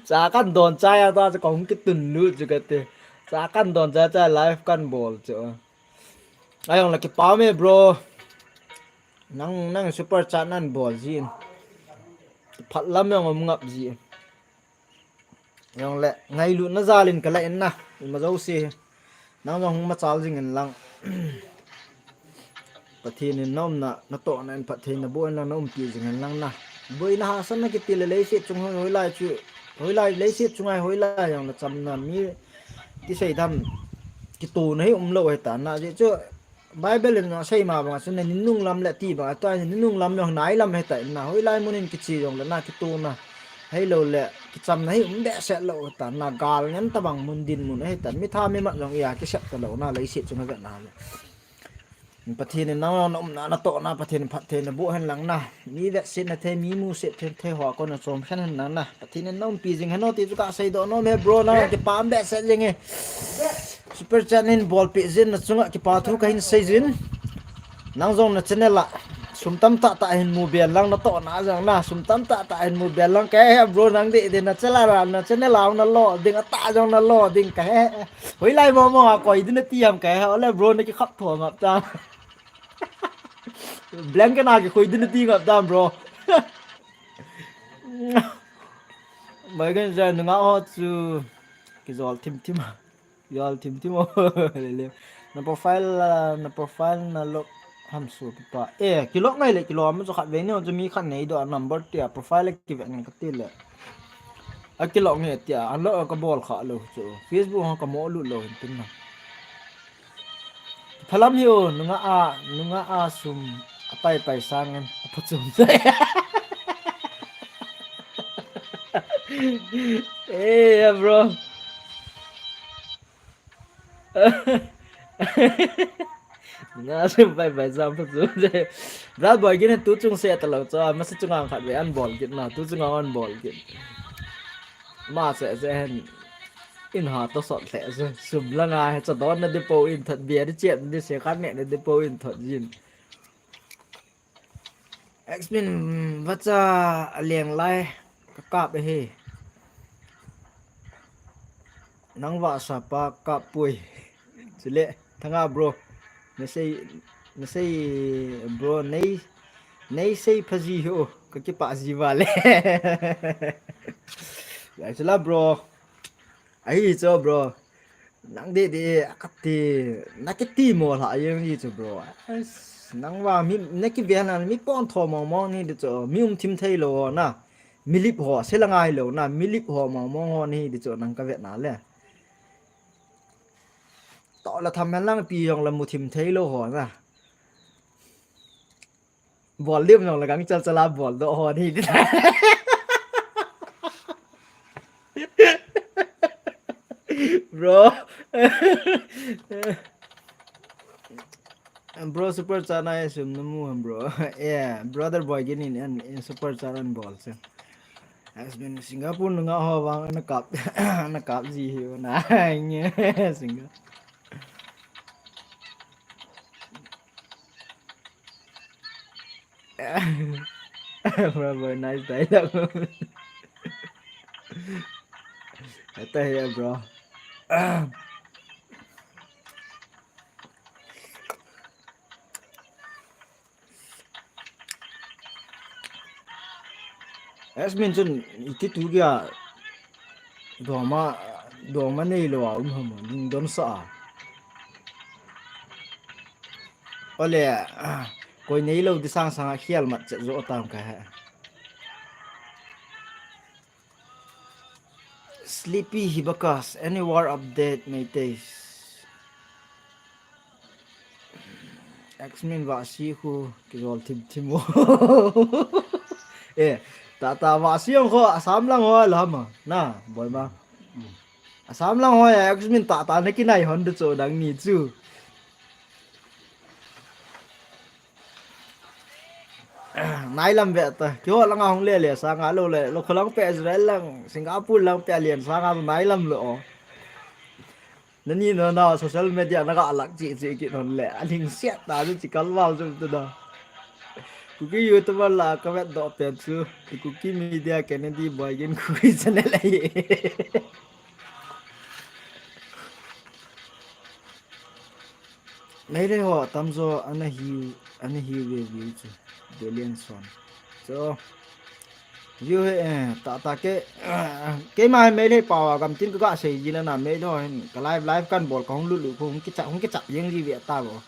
Cha kadon chai a ta, cha kahung kitun lut chu kati. Cha kadon chai cha live kabol chu. Ajongle kipah e bro. Nang, nang super chat na in bol jin. Phat lam jong um ngap ji. Jongle ngailutna jal in kala in na. Ima jouse. Nang jong hung machal jing in lang. Pathen in na umna, na tohna in phatthei na boh in lang na umpi jing in lang na. Boina hahsatna kiti le leiset chung hoilai chu. Hoilai leiset chunga hoilai jong na chamna mi ti seidam. Kitona hi umlou hita na. Ajeh chu Bible in asei ma banga chu na ninung lam le ti banga, tua ninung lam jong nai lam hita na, hoilai mun in kiche jongle na kitona. Hilou le kichamna hi um behseh lou hita na, gal ngen tabang mun dinmun hita, mi tha mi mat jong iya kisep talou na, leiset chunga vet na le. Pathen in nang na umna na tohna Pathen in phatthei na boh hen lang na. Mi vetsetna thei, mi musetna thei ho a kon a chom khen hen lang na. Pathen in na umpi jing hen o ti chu kasei doh nom e bro, nang kipah behseh jing e. Super chat na in bolpeh jin na chunga kipa thu kahin sei jin. Nang jong na channel a sum tamtah tah hin mu bel lang, na tohna jong na sum tamtah tah hin mu bel lang kahe bro, nang deh deh na channel a, na channel a na lo ding, atah jong na lo ding kahe. Hoilai momo a koi ding nati ham kahe, ole bro na kikhap tho ngap ta. Blank na kikoi ding nati ngap ta bro. Mai kan ja nunga ho chu kijol thim thim. Jol thim thim o. Le le. Na profile, ah, na profile na lock ham su pa. Eh, kilock ngai le, kilock ham chu khat vei ni chu mi khat nei doh a number tia profile kive ning kati le. Akilock nge tia, unlock kabol kha lou chu. Facebook ha kamo lut lou hin tin na. Phalam hi o, nunga a, nunga a sum apai pai sangin aphachom. Eh, yeah, bro. Nunga sum pai pai sang aphachom. Brother Boigin tu chung se talou chu, masa chunga khat ve an bol kit na, tu chunga an bol kit. Ma se se hen in ha to sot le se, sum langa he cha don na di po in thot bia di chet di se khan ne na di po in thot jin. X Min, vacha a leng lai ka kap e he. Nang vahsa pa kap pui. Chule, thanga bro. Nasei, nasei bro, nei, nei sei phaji ho. Ka kipah ji vale. Lai chula bro. Ahi cho bro. Nang de de, akati, nakiti mo la yeng ji cho bro. Nang va mi, nakive na mi pon tho mong mong ni de cho. Mi um thim thei lo na. Milip ho, se la ngai lo na, milip ho mong mong ho ni de cho nang ka ve na le. To la tham hen lang pi jong la mu thim thei lo ho na. Bol lim jong la gang chal chala bol do ho ni. Bro. Bro, super chat na sum na mu bro. Yeah, brother boy gini ni an super chat an bol se. Has been Singapore nga ho vang na kap na kap ji hi na. Singapore. Bro, bro, nice dialogue. Ito here, bro. Asmin chun iti tu kya doma doma nei lo a um ham ding don sa a. Ole, koi nei lo di sang sang a khial mat chet zo tam ka he. Sleepy Hibakas, any war update, Meitei? Asmin vasi khu kijol thim thim o. Eh, tata vasi ang kho Assam lang ho lam na boy ma. Assam lang ho ya Asmin tata na kinai hon de cho dang ni chu. Nai lam ve ta. Kiho langa hung le le sanga lo le lo kholang pe Israel lang Singapore lang pe lian sanga nai lam lo. Nani no na social media na ga lak chi chi ki non le. Aling siat ta chu chi kal wal chu tu da. Kuki YouTuber la ka vet do pe chu. Kuki Media Kennedy boy gin Kuki channel ai. Meilhei ho tamjo ana hi ana hi ve ve chu Delian son. So view he eh, ta ta ke keima Meilhei pawa gam tin ka ga sei ji la na Meilhei ho hin ka live live kan bol ka hung lut lut hung kicha hung kicha yeng ji ve ta bo.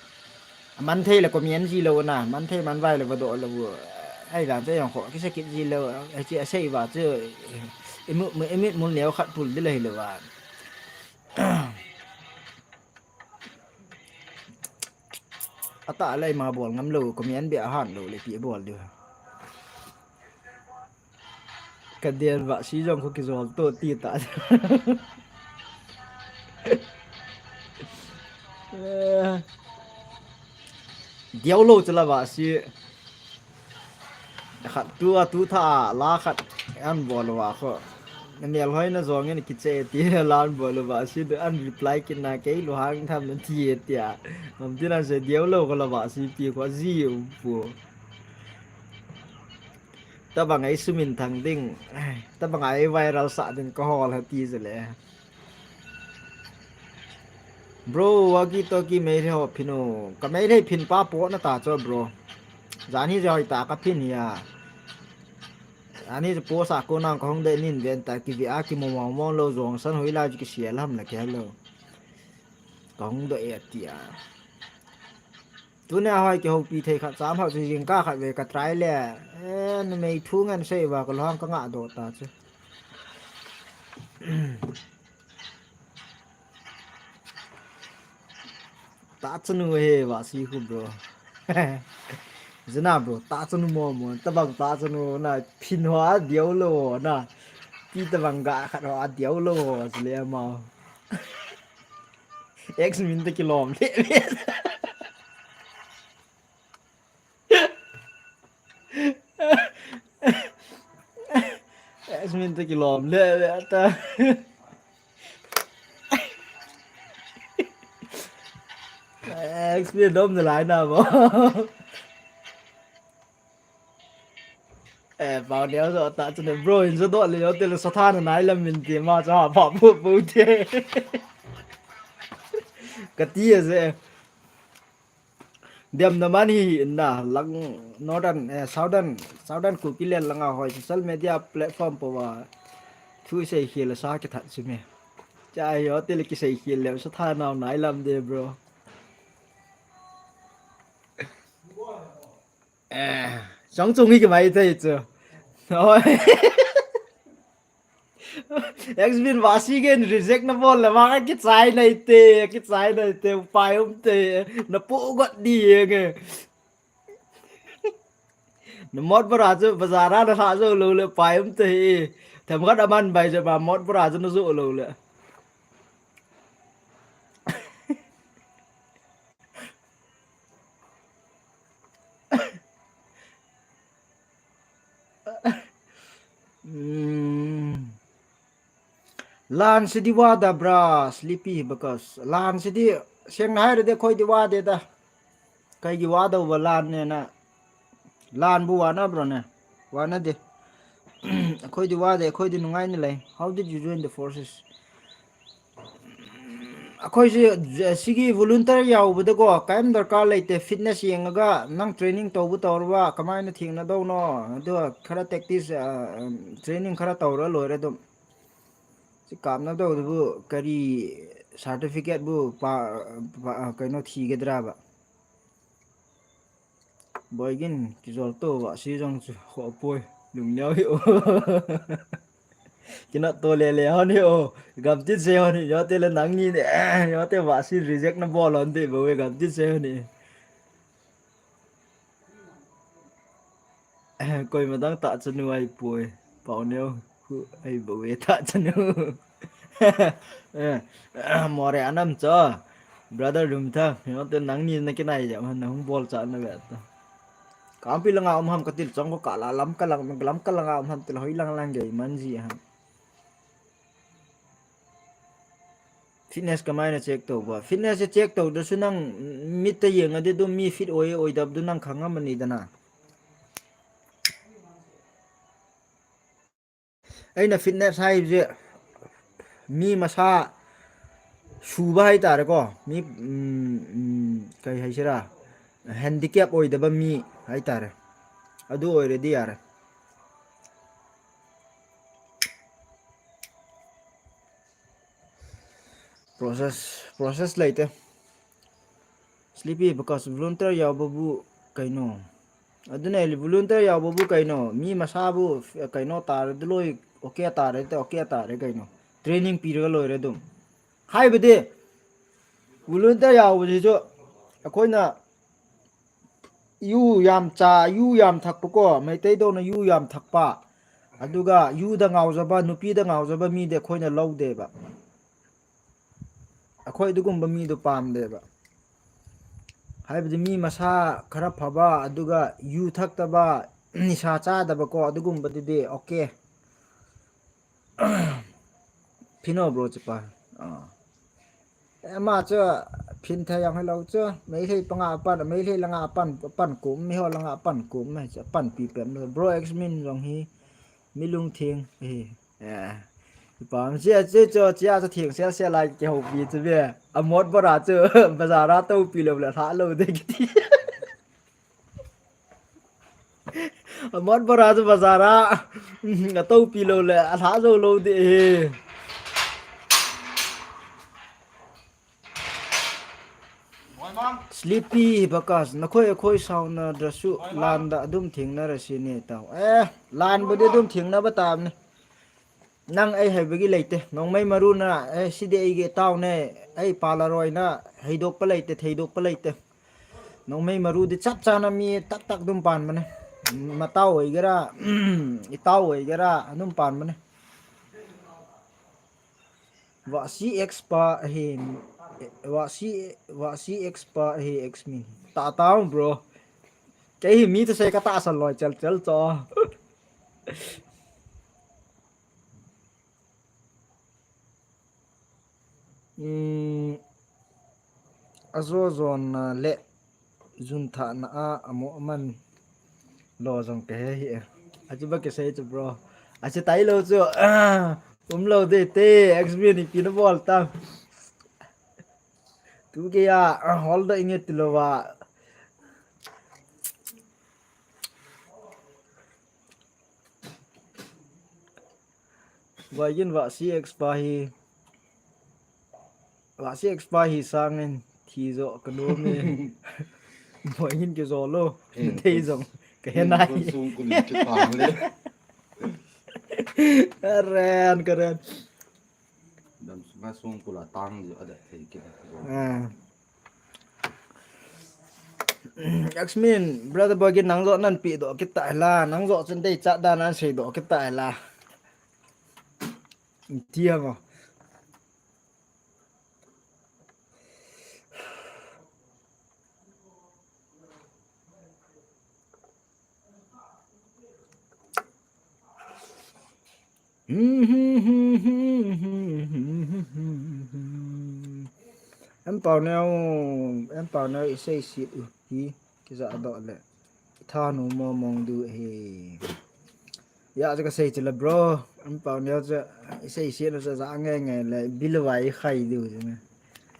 Man thei le comment ji lo na man thei man vai le va do lo. Ai dan te yong kho kisa kit ji lo. Ai chi a sei va chu. Imu imu mun leo khat pul di le hi lo va. Ata lei ma bol ngam lo, comment be a han lo le pi bol diu. Ka del va si jong ko kijol to ti ta. Diau lo chala va si. Khat tu a tu tha a la khat an bol va kho. Na mel hoi na jong in kiche ti la an bol va si de an reply kin na kei lo hang tham na ti e ti a. Ngam ti na se diau lo ko la va si ti ko ji u pu. Tabang ai sumin thang ding. Tabang ai viral sa ding ko hol ha ti je le. Bro, walkie talkie Meilhei ho phin o. Ka Meilhei phin pa po na ta cho bro. Jani je hoi ta ka phin hi a. Ani je po sa ko nang ka hung de nin ven ta ki vi a ki mo mo mo lo jong san hoi la ki sial ham la ke lo. Ka hung do e ti a. Tuni a hoi ki ho pi thei khat cham hau jing ka khat ve ka try le. Eh, ni mei thu ngan sei va ka lo hang ka nga do ta chu. Ta chanu he va si khu bro. Jana bro, ta chanu mo mo, tabang ta chanu na phin ho a diau lo na. Ti tabang ga khat ho a diau lo ho le ma. Ex min ta kilom le. Ex min ta kilom le le ta. Ex min dom de lai na mo. Eh, pau neo jo ta chu ne bro in jo do le jo te le sa tha na nai lam min ti ma cha pa pu pu te. Ka ti a je. Dem na man hi in na lang northern, eh, southern, southern Kuki len langa hoi social media platform po wa thu sei khel sa ki that chu me. Cha jo te le ki sei khel le sa tha nau nai lam de bro. Eh, chong chung hi ki mai thei chu. Oi. X-Min vasi gen reject na bol le vang kichai nai te, kichai nai te, upai um te, na pu got di nge. Na mot bara chu bazar a na la jo lo le upai um te. Themkhat aman bai je ba mot bara chu na jo lo le. Lan sidi wada bra, sleepy because lan sidi seng hai de khoi di wade da. Kai gi wada wa lan ne na. Lan bu wana bro ne. Wana de. Khoi di wade, khoi di nungai ni lai. How did you join the forces? ꯑꯩꯈꯣꯏꯁꯦ ꯁꯤꯒꯤ volunteer ꯌꯥꯎꯕꯗꯀꯣ ꯀꯔꯤꯝ ꯗꯔꯀꯥꯔ ꯂꯩꯇꯦ꯫ Fitness ꯌꯦꯡꯉꯒ ꯅꯪ training ꯇꯧꯕ ꯇꯧꯔꯕ ꯀꯃꯥꯏꯅ ꯊꯦꯡꯅꯗꯧꯅꯣ? ꯑꯗꯨꯒ ꯈꯔ tactics, training ꯈꯔ ꯇꯧꯔ ꯂꯣꯏꯔꯦ ꯑꯗꯨꯝ꯫ ꯁꯤ ꯀꯥꯞꯅꯗꯧꯗꯨꯕꯨ ꯀꯔꯤ certificate ꯕꯨ ꯄꯥ-, ꯄꯥ-, ꯀꯩꯅꯣ ꯊꯤꯒꯗ꯭ꯔꯕ? Boigin, kijol to, vasi jong chu, ho poi, lung neo hi o. Kina to le le, hon hi o. Gamtit se hon hi, yo te le nang ni ne, yo te vasi reject na bol hon de, bo we gamtit se hon hi. Koima dang ta chanu ai poi. Pau neo hu ai bo we ta chanu. Eh, more anam cho. Brother Lumthang, yo te nang ni na kinai ja man na hung bol cha na ve ta. Kampi langa um ham katil chong ko kala lam kalang lam kalanga um ham til hoi lang lang gei man ji ham. Fitness kamaina check to ba. Fitness check to da su nang mit ta yeng ade do mi fit oi oi dab do nang khangam ani dana. ꯑꯩꯅ fitness ꯍꯥꯏꯕꯁꯦ ꯃꯤ ꯃꯁꯥ ꯁꯨꯕ ꯍꯥꯏꯇꯥꯔꯦꯀꯣ, ꯃꯤ, ꯎꯝ, ꯎꯝ, ꯀꯩ ꯍꯥꯏꯁꯤꯔꯥ, handicap ꯑꯣꯏꯗꯕ ꯃꯤ ꯍꯥꯏꯇꯥꯔꯦ, ꯑꯗꯨ ꯑꯣꯏꯔꯗꯤ ꯌꯥꯔꯦ꯫ Process, process ꯂꯩꯇꯦ꯫ Sleepy because volunteer ꯌꯥꯎꯕꯕꯨ ꯀꯩꯅꯣ? ꯑꯗꯨꯅꯦ, volunteer ꯌꯥꯎꯕꯕꯨ ꯀꯩꯅꯣ? ꯃꯤ ꯃꯁꯥꯕꯨ ꯀꯩꯅꯣ ꯇꯥꯔꯗꯤ ꯂꯣꯏ okay ꯇꯥꯔꯦ, okay ꯇꯥꯔꯦ ꯀꯩꯅꯣ? Training ꯄꯤꯔꯒ ꯂꯣꯏꯔꯦ ꯑꯗꯨꯝ꯫ ꯍꯥꯏꯕꯗꯤ volunteer ꯌꯥꯎꯕꯁꯤꯁꯨ ꯑꯩꯈꯣꯏꯅ ꯌꯨ ꯌꯥꯝ ꯆꯥ-, ꯌꯨ ꯌꯥꯝ ꯊꯛꯄꯀꯣ, ꯃꯩꯇꯩꯗꯧꯅ ꯌꯨ ꯌꯥꯝ ꯊꯛꯄ, ꯑꯗꯨꯒ ꯌꯨꯗ ꯉꯥꯎꯖꯕ, ꯅꯨꯄꯤꯗ ꯉꯥꯎꯖꯕ ꯃꯤꯗꯤ ꯑꯩꯈꯣꯏꯅ ꯂꯧꯗꯦꯕ꯫ ꯑꯩꯈꯣꯏ ꯑꯗꯨꯒꯨꯝꯕ ꯃꯤꯗꯣ ꯄꯥꯝꯗꯦꯕ꯫ ꯍꯥꯏꯕꯗꯤ ꯃꯤ ꯃꯁꯥ ꯈꯔ ꯐꯕ, ꯑꯗꯨꯒ ꯌꯨ ꯊꯛꯇꯕ, ꯅꯤꯁꯥ ꯆꯥꯗꯕꯀꯣ, ꯑꯗꯨꯒꯨꯝꯕꯗꯨꯗꯤ okay꯫ Phino bro chipa. Ah. Eh, ma chu phin thei yang hello chu. Mei lei panga pan, mei lei langa pan, pan kum, mi ho langa pan kum, mei chu pan pi pem lo. Bro X-Min jong hi, mi lungtheng hi. Eh. Pam sia chu chu chia chu theng sia sia lai ke ho pi chu be. A mot bora chu bazar a to pi lo la tha lo de kiti. Amot bora chu bazar a, a to pi lo le, a lha zo lo de he. Sleepy Bakas, nakhoi khoi sauna drasu landa adum thengna ra si ne tau. Eh, lan bu de dum thengna ba tam ne. Nang ei haibagi leite, Nongmei Maruna, eh, sidi eigi itaone, ei palaroina, heidokpa leite, theidokpa leite. Nongmei Maru di chap chana mi tak tak dum pan mane. Matao oigera, itao oigera, adum pan mane. Vasi X pa hi, vasi, vasi X pa hi X-Min. Ta tao, bro. Kei hi mi tu sei kata sa loi chel chel cho. Umm, ajo jonna le jun thahna a amo aman lo jong kahe hi e. Achu ba kisei chu, bro. Achu tai lou chu. Ah, um lou de te, X-Men ipi na bol tam. Tu ke ya, ah, hol da inge ti lou va. Vaigin va C X pa hi. Lasi expa hi sangin thi jo ka nom e. Boy hin ke jo lo. Eh, thei jong ka he nai. Kun sung kun ki tang le. Karen, karen. Dam sung sung kula tang jo ada thei ki. Ah. X-Men, brother boy, ki nang jo nan pi do kita la, nang jo chen dei cha da nan sei do kita la. Tia mo. Em pau neo, em pau neo isei sit u hi, kija do le. Tha nu mo mong du he. Ya, chu ka sei chu le, bro. An pau neo chu, i sei siat na chu ja nge nge le, bil vai khai du chu ne.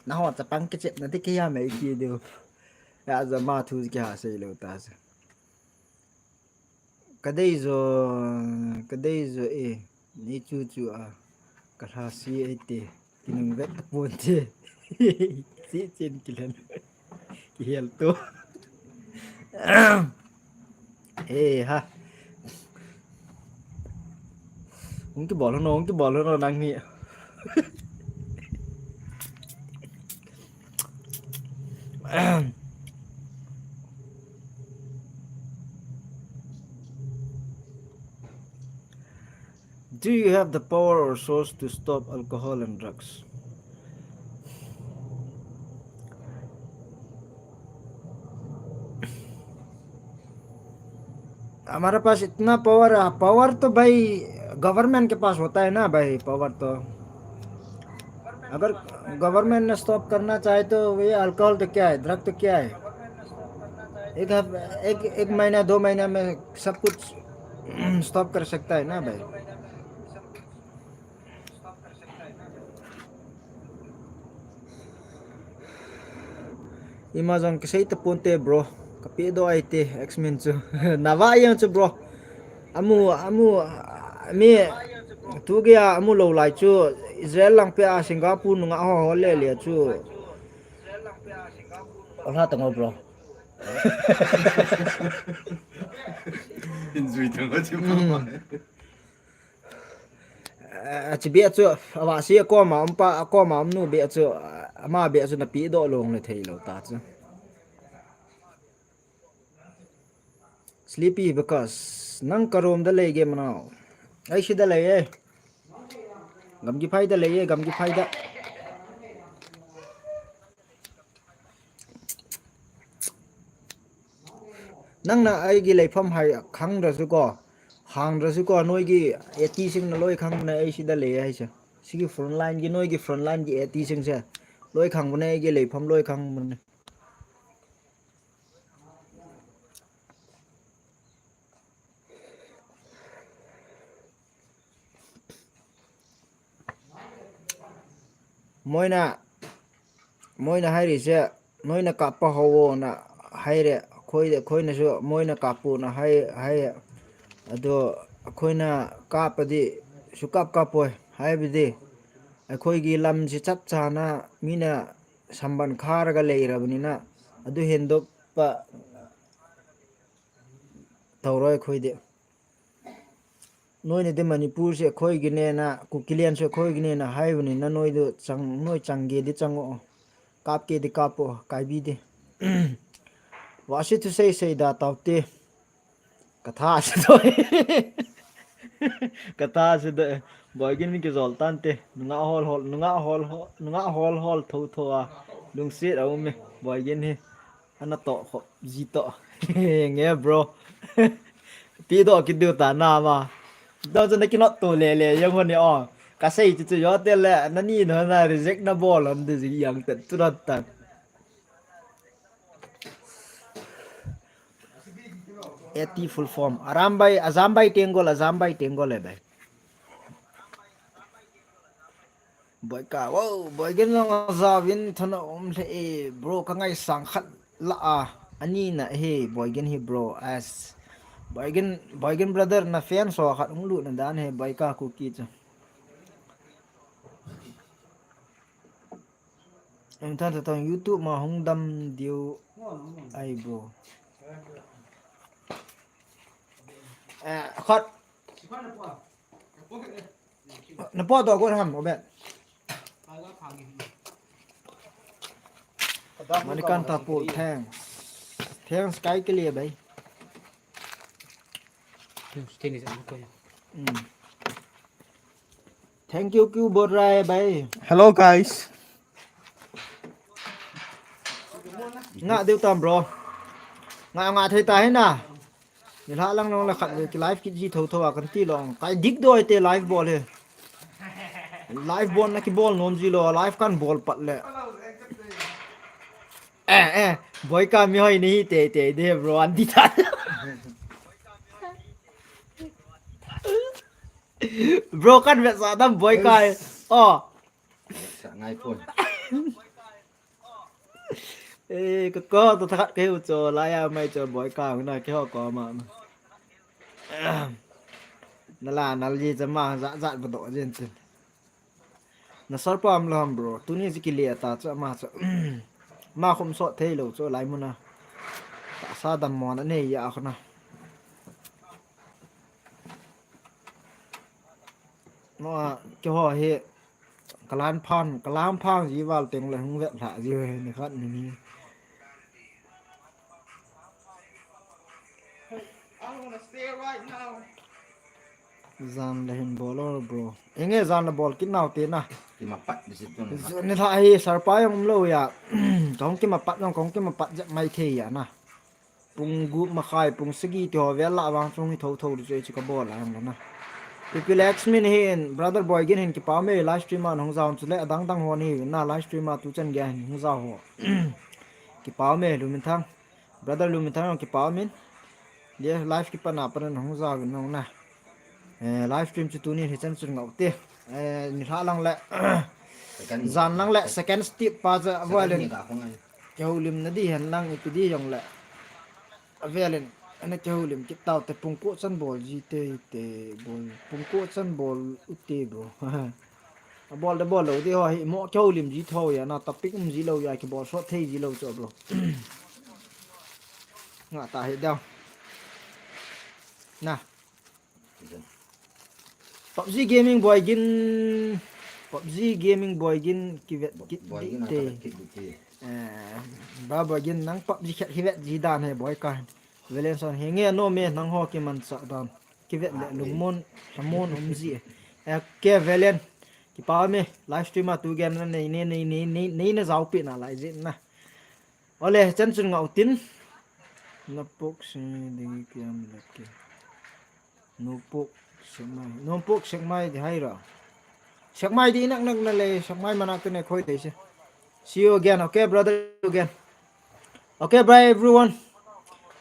Na ho cha pang ke chep na ti ke ya me ki du. Ya, ja ma thu ki ha sei lo ta chu. Ka dei jo, ka dei jo e, ni chu chu a, ka lha si e te. Kinung vet ta pon che. Si chin kilen. Kihel to. Eh, ha. Hung kibol hon, hung kibol hon nang hi. Do you have the power or source to stop alcohol and drugs? हमारे पास इतना पावर है, पावर तो भाई गवर्नमेंट के पास होता है ना भाई, पावर तो। अगर गवर्नमेंट ने स्टॉप करना चाहे तो ये अल्कोहल तो क्या है, ड्रग तो क्या है? एक हफ-, एक, एक महीना, दो महीना में सब कुछ स्टॉप कर सकता है ना भाई। Ima jong kisei ta ponte, bro. Ka pe do ai te, X-Men chu. Na va yang chu, bro. Amu, amu, mi, tu gei a amu lou lai chu, Israel lang pe a Singapore nunga ho ho le le chu. Ola ta ngo, bro. In zui ta ngo chu, bro. Eh, achi bia chu, awa si akoma, umpa, akoma, umnu bia chu, ama bia chu na pi do long le thei lo ta chu. Sleepy because nang ka room da lei ge manao. Ai si da lei e. Gam gi phai da lei e, gam gi phai da. Nang na ai gi lei pham hai khang da su ko. Hang da su ko noi gi eti sing na loi khang na ai si da lei ai sa. Si gi front line gi noi gi front line gi eti sing sa. Loi khang bu na ai gi lei pham loi khang bu na. Moina, moina hai ri se, moina kapa ho na hai re, khoi de, khoi na su, moina kapu na hai, hai, ado, khoi na kapa di, su kap kap poi, hai bi di. Khoi gi lam si chap cha na, mi na samban khar ga lei ra bu ni na, ado hin dok pa, Tauroi khoi de. Noi ni de Manipur se khoi gi ne na, Kukilian se khoi gi ne na, hai bu ni na noi du chang, noi chang ge di chang o. Kap ke di kap o, kai bi di. Wa si tu sei sei da tau te. Ka tha si do. Ka tha si do. Boy gin mi ki zol tan te. Nunga hol hol, nunga hol hol, nunga hol hol tho tho a. Lungsit a um e. Boy gin hi. Ana to khop ji to. Nge bro. Pi do ki du ta na ma. Do chu na ki not to le le yang ho ni o. Ka sei chu chu yo te le na ni no na reject na bol hon de ji yang te tu rat ta. A T full form. Arambai, Azambai Tengol, Azambai Tengol e bai. Boika, wow, Boigin jong ajaovin thana um lheh e, bro, ka ngaisang khat la a, ani na he, Boigin hi bro, as. Boigin, Boigin brother na fan so khat hung lut na dan he, Boika Kuki chu. Em tha tha tong YouTube ma hung dam diu ai bro. Eh, khat. Na po to go ham, Obet. Manikanta Paul, thanks. Thanks kai ke liye bhai. Thanks, thanks, thanks. Mm. Thank you, Q Borrai bhai. Hello guys. Nga deu tam bro. Nga nga thei ta hi na. Nilhah lang long le khat ve ki live kit ji tho tho a kan ti long. Kai dik doi te live bol he. Live bol na ki bol nom ji lo, live kan bol pat le. Eh, eh, Boika mi hoi ni te te de bro, an di ta. Bro kan vet sa dam Boika. Oh. Sa ngai pon. Eh, ka ko to thakat ke u cho la ya mai cho Boika na ke ho ko ma. Na la na li cha ma za za ba do jin tin. Na sar pa am lam bro. Tuni ji ki le ta cha ma cha. Ma khum so thei lo cho lai mu na. Ta sa dam mo na nei ya khona. Mo ke ho he. Kalan phan, kalan phan ji val teng le hung vet lha ji he ni khat ni ni. Jan le hin bol or bro. Enge jan le bol kit nau te na. Ki ma pat di si tun. Ni lha hi sar pa jong um lo ya. Kong ki ma pat jong kong ki ma pat jep mai thei ya na. Pung gup ma khai, pung sagi ti ho vel la vang chung hi tho tho di chu chu ka bol a jong na. Pipi Lexmin hin, brother Boigin hin kipa me live stream a hung jao chu le adang dang ho ni na live stream a tu chan ge hin hung jao ho. Kipa me Luminthang. Brother Luminthang jong kipa min. Dia live kipa na pa na hung jao vin hung na. Eh, live stream chu tuni hi chan chun ngau te. Eh, ni hla lang le. Second. Jan lang le second step pa cha val in. Ni ka khong ai. Kihoulim na di hen lang ipi di jong le. Avel in. Ana kihoulim kit tau te pung ko chan bol ji te te bol. Pung ko chan bol u te bol. A bol de bol lo di ho hi mo kihoulim ji tho ya na topic um ji lo ya kibol sot thei ji lo cho bol. Nga ta hi dau. Na. PUBG Gaming Boigin, PUBG Gaming Boigin kivet kit di te. Eh, ba Boigin nang PUBG khet kivet ji dan he Boika. Valenson he nge no me nang ho kiman sa dan. Kivet le lungmon, lungmon um ji. Eh, ke Valen. Kipa me live stream a tu gen na nei nei nei nei nei na jao pi na lai ji na. Ole, chan chun ngau tin. Na pok se ding kiam lek ke. No pok se mai. No pok se mai di hai ra. Se mai di nak nak na le, se mai mana te ne khoi te se. See you again, okay, brother, again. Okay, bye everyone.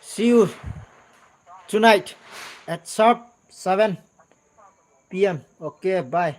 See you tonight at sharp seven P M. Okay, bye.